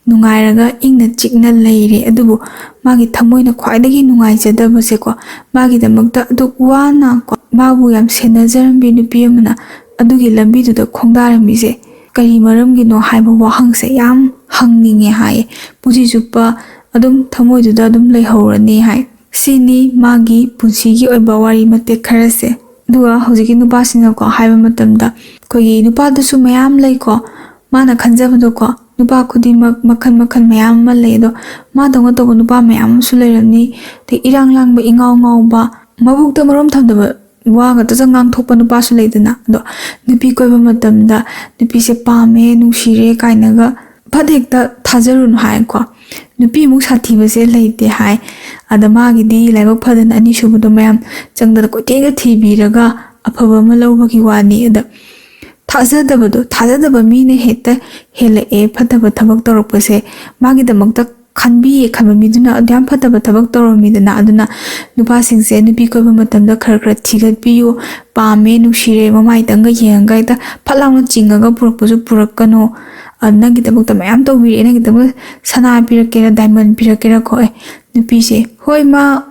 ꯅꯨꯡꯉꯥꯏꯔꯒ ꯏꯪꯅ ꯆꯤꯛꯅ ꯂꯩꯔꯦ꯫ ꯑꯗꯨꯕꯨ ꯃꯥꯒꯤ ꯊꯃꯣꯏꯅ ꯈ꯭ꯋꯥꯏꯗꯒꯤ ꯅꯨꯡꯉꯥꯏꯖꯗꯕꯁꯦꯀꯣ, ꯃꯥꯒꯤꯗꯃꯛꯇ ꯑꯗꯨꯛ ꯋꯥꯅ ꯀꯣ, ꯃꯥꯕꯨ ꯌꯥꯝ ꯁꯦꯟꯅꯖꯔꯝꯕꯤ ꯅꯨꯄꯤ ꯑꯃꯅ ꯑꯗꯨꯒꯤ ꯂꯝꯕꯤꯗꯨꯗ ꯈꯣꯡꯗꯥꯔꯝꯃꯤꯁꯦ ꯀꯔꯤ ꯃꯔꯝꯒꯤꯅꯣ ꯍꯥꯏꯕ ꯋꯥꯍꯪꯁꯦ ꯌꯥꯝ ꯍꯪꯅꯤꯡꯉꯦ ꯍꯥꯏꯌꯦ꯫ ꯄꯨꯟꯁꯤ ꯆꯨꯞꯄ ꯑꯗꯨꯝ ꯊꯃꯣꯏꯗꯨꯗ ꯑꯗꯨꯝ ꯂꯩꯍꯧꯔꯅꯤ ꯍꯥꯏ꯫ ꯁꯤꯅꯤ ꯃꯥꯒꯤ ꯄꯨꯟꯁꯤꯒꯤ ꯑꯣꯏꯕ ꯋꯥꯔꯤ ꯃꯇꯦꯛ ꯈꯔꯁꯦ꯫ ꯑꯗꯨꯒ ꯍꯧꯖꯤꯛꯀꯤ ꯅꯨꯄꯥꯁꯤꯅꯀꯣ ꯍꯥꯏꯕ ꯃꯇꯝꯗ, ꯑꯩꯈꯣꯏꯒꯤ ꯅꯨꯄꯥꯗꯁꯨ ꯃꯌꯥꯝ ꯂꯩꯀꯣ, ꯃꯥꯅ ꯈꯟꯖꯕꯗꯣꯀꯣ, ꯅꯨꯄꯥ ꯈꯨꯗꯤꯡꯃꯛ ꯃꯈꯜ ꯃꯈꯜ ꯃꯌꯥꯝ ꯑꯃ ꯂꯩ꯫ ꯑꯗꯣ ꯃꯥꯗꯧꯅ ꯇꯧꯕ ꯅꯨꯄꯥ ꯃꯌꯥꯝ ꯑꯃꯁꯨ ꯂꯩꯔꯝꯅꯤ꯫ ꯑꯗꯩ ꯏꯔꯥꯡ ꯂꯥꯡꯕ, ꯏꯉꯥꯎ ꯉꯥꯎꯕ, ꯃꯕꯨꯛꯇ ꯃꯔꯣꯝ ꯊꯝꯗꯕ ꯋꯥ ꯉꯥꯛꯇ ꯉꯥꯡꯊꯣꯛꯄ ꯅꯨꯄꯥꯁꯨ ꯂꯩꯗꯅ꯫ ꯑꯗꯣ ꯅꯨꯄꯤ ꯀꯣꯏꯕ ꯃꯇꯝꯗ ꯅꯨꯄꯤꯁꯦ ꯄꯥꯝꯃꯦ, ꯅꯨꯡꯁꯤꯔꯦ ꯀꯥꯏꯅꯒ ꯐꯠ ꯍꯦꯛꯇ ꯊꯥꯖꯔꯨꯅꯨ ꯍꯥꯏꯀꯣ꯫ ꯅꯨꯄꯤꯃꯨꯛ ꯁꯥꯊꯤꯕꯁꯦ ꯂꯩꯇꯦ ꯍꯥꯏ꯫ ꯑꯗ ꯃꯥꯒꯤꯗꯤ ꯂꯥꯏꯕꯛ ꯐꯗꯅ ꯑꯅꯤꯁꯨꯕꯗꯣ ꯃꯌꯥꯝ ꯆꯪꯗꯅ ꯀꯣꯏꯊꯤꯒ ꯊꯤꯕꯤꯔꯒ ꯑꯐꯕ ꯑꯃ ꯂꯧꯕꯒꯤ ꯋꯥꯅꯤ꯫ ꯑꯗ ꯊꯥꯖꯗꯕꯗꯣ, ꯊꯥꯖꯗꯕ ꯃꯤꯅ ꯍꯦꯛꯇ ꯍꯦꯜꯂꯛꯑꯦ ꯐꯠꯇꯕ ꯊꯕꯛ ꯇꯧꯔꯛꯄꯁꯦ꯫ ꯃꯥꯒꯤꯗꯃꯛꯇ ꯈꯟꯕꯤꯌꯦ ꯈꯟꯕ ꯃꯤꯗꯨꯅ ꯑꯗꯨ ꯌꯥꯝ ꯐꯠꯇꯕ ꯊꯕꯛ ꯇꯧꯔꯝꯃꯤꯗꯅ꯫ ꯑꯗꯨꯅ ꯅꯨꯄꯥꯁꯤꯡꯁꯦ ꯅꯨꯄꯤ ꯀꯣꯏꯕ ꯃꯇꯝꯗ ꯈꯔ ꯈꯔ ꯊꯤꯒꯠꯄꯤꯌꯨ꯫ ꯄꯥꯝꯃꯦ, ꯅꯨꯡꯁꯤꯔꯦ, ꯃꯃꯥꯏꯇꯪꯒ ꯌꯦꯡꯉꯒ ꯍꯦꯛꯇ ꯐꯠ ꯂꯥꯎꯅ ꯆꯤꯡꯉꯒ ꯄꯨꯔꯛꯄꯁꯨ ꯄꯨꯔꯛꯀꯅꯨ꯫ ꯑ, ꯅꯪꯒꯤꯗꯃꯛꯇ ꯃꯌꯥꯝ ꯇꯧꯕꯤꯔꯛꯑꯦ, ꯅꯪꯒꯤꯗꯃꯛ ꯁꯅꯥ ꯄꯤꯔꯛꯀꯦꯔꯥ, ꯗꯥꯏꯃꯟ ꯄꯤꯔꯛꯀꯦꯔꯥ ꯀꯣ, ꯑꯦ, ꯅꯨꯄꯤꯁꯦ, ꯍꯣꯏ, ꯃꯥ,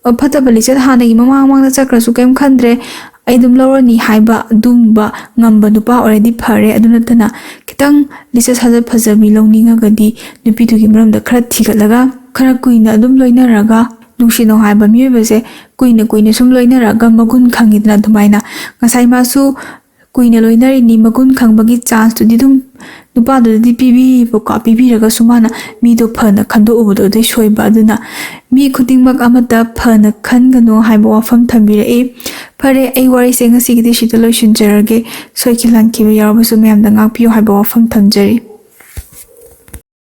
ꯑ, ꯐꯠꯇꯕ ꯂꯤꯆꯠ ꯍꯥꯟꯅꯒꯤ ꯃꯃꯥꯡ ꯃꯃꯥꯡꯗ ꯆꯠꯈ꯭ꯔꯁꯨ ꯀꯩꯝ ꯈꯟꯗ꯭ꯔꯦ, ꯑꯩ ꯑꯗꯨꯝ ꯂꯧꯔꯅꯤ ꯍꯥꯏꯕ ꯑꯗꯨꯝꯕ ꯉꯝꯕ ꯅꯨꯄꯥ ꯑꯣꯏꯔꯗꯤ ꯐꯔꯦ꯫ ꯑꯗꯨ ꯅꯠꯇꯅ ꯈꯤꯇꯪ ꯂꯤꯆꯠ ꯁꯥꯖꯠ ꯐꯖꯕꯤ ꯂꯧꯅꯤꯡꯉꯒꯗꯤ ꯅꯨꯄꯤꯗꯨꯒꯤ ꯃꯔꯝꯗ ꯈꯔ ꯊꯤꯒꯠꯂꯒ, ꯈꯔ ꯀꯨꯏꯅ ꯑꯗꯨꯝ ꯂꯣꯏꯅꯔꯒ, ꯅꯨꯡꯁꯤ ꯅꯨꯡꯉꯥꯏꯕ ꯃꯤꯑꯣꯏꯕꯁꯦ ꯀꯨꯏꯅ ꯀꯨꯏꯅ ꯁꯨꯝ ꯂꯣꯏꯅꯔꯒ ꯃꯒꯨꯟ ꯈꯪꯉꯤꯗꯅ꯫ ꯑꯗꯨꯃꯥꯏꯅ ꯉꯁꯥꯏ ꯃꯥꯁꯨ ꯀꯨꯏꯅ ꯂꯣꯏꯅꯔꯤꯅꯤ, ꯃꯒꯨꯟ ꯈꯪꯕꯒꯤ ꯆꯥꯟꯁꯇꯨꯗꯤ ꯑꯗꯨꯝ ꯅꯨꯄꯥꯗꯨꯗꯗꯤ ꯄꯤꯕꯤꯕꯀꯣ꯫ ꯄꯤꯕꯤꯔꯒꯁꯨ ꯃꯥꯅ ꯃꯤꯗꯣ ꯐꯅ ꯈꯟꯗꯣꯛꯎꯕꯗꯣ ꯑꯗꯨꯗꯩ ꯁꯣꯏꯕ꯫ ꯑꯗꯨꯅ ꯃꯤ ꯈꯨꯗꯤꯡꯃꯛ ꯑꯃꯠꯇ ꯐꯅ ꯈꯟꯒꯅꯨ ꯍꯥꯏꯕ ꯋꯥꯐꯝ ꯊꯝꯕꯤꯔꯛꯏ꯫ ꯐꯔꯦ, ꯑꯩ ꯋꯥꯔꯤꯁꯦ ꯉꯁꯤꯒꯤꯗꯤ ꯁꯤꯗ ꯂꯣꯏꯁꯤꯟꯖꯔꯒꯦ꯫ ꯁꯣꯏꯈꯤ ꯂꯥꯟꯈꯤꯕ ꯌꯥꯎꯔꯕꯁꯨ ꯃꯌꯥꯝꯗ ꯉꯥꯛꯄꯤꯌꯨ ꯍꯥꯏꯕ ꯋꯥꯐꯝ ꯊꯝꯖꯔꯤ꯫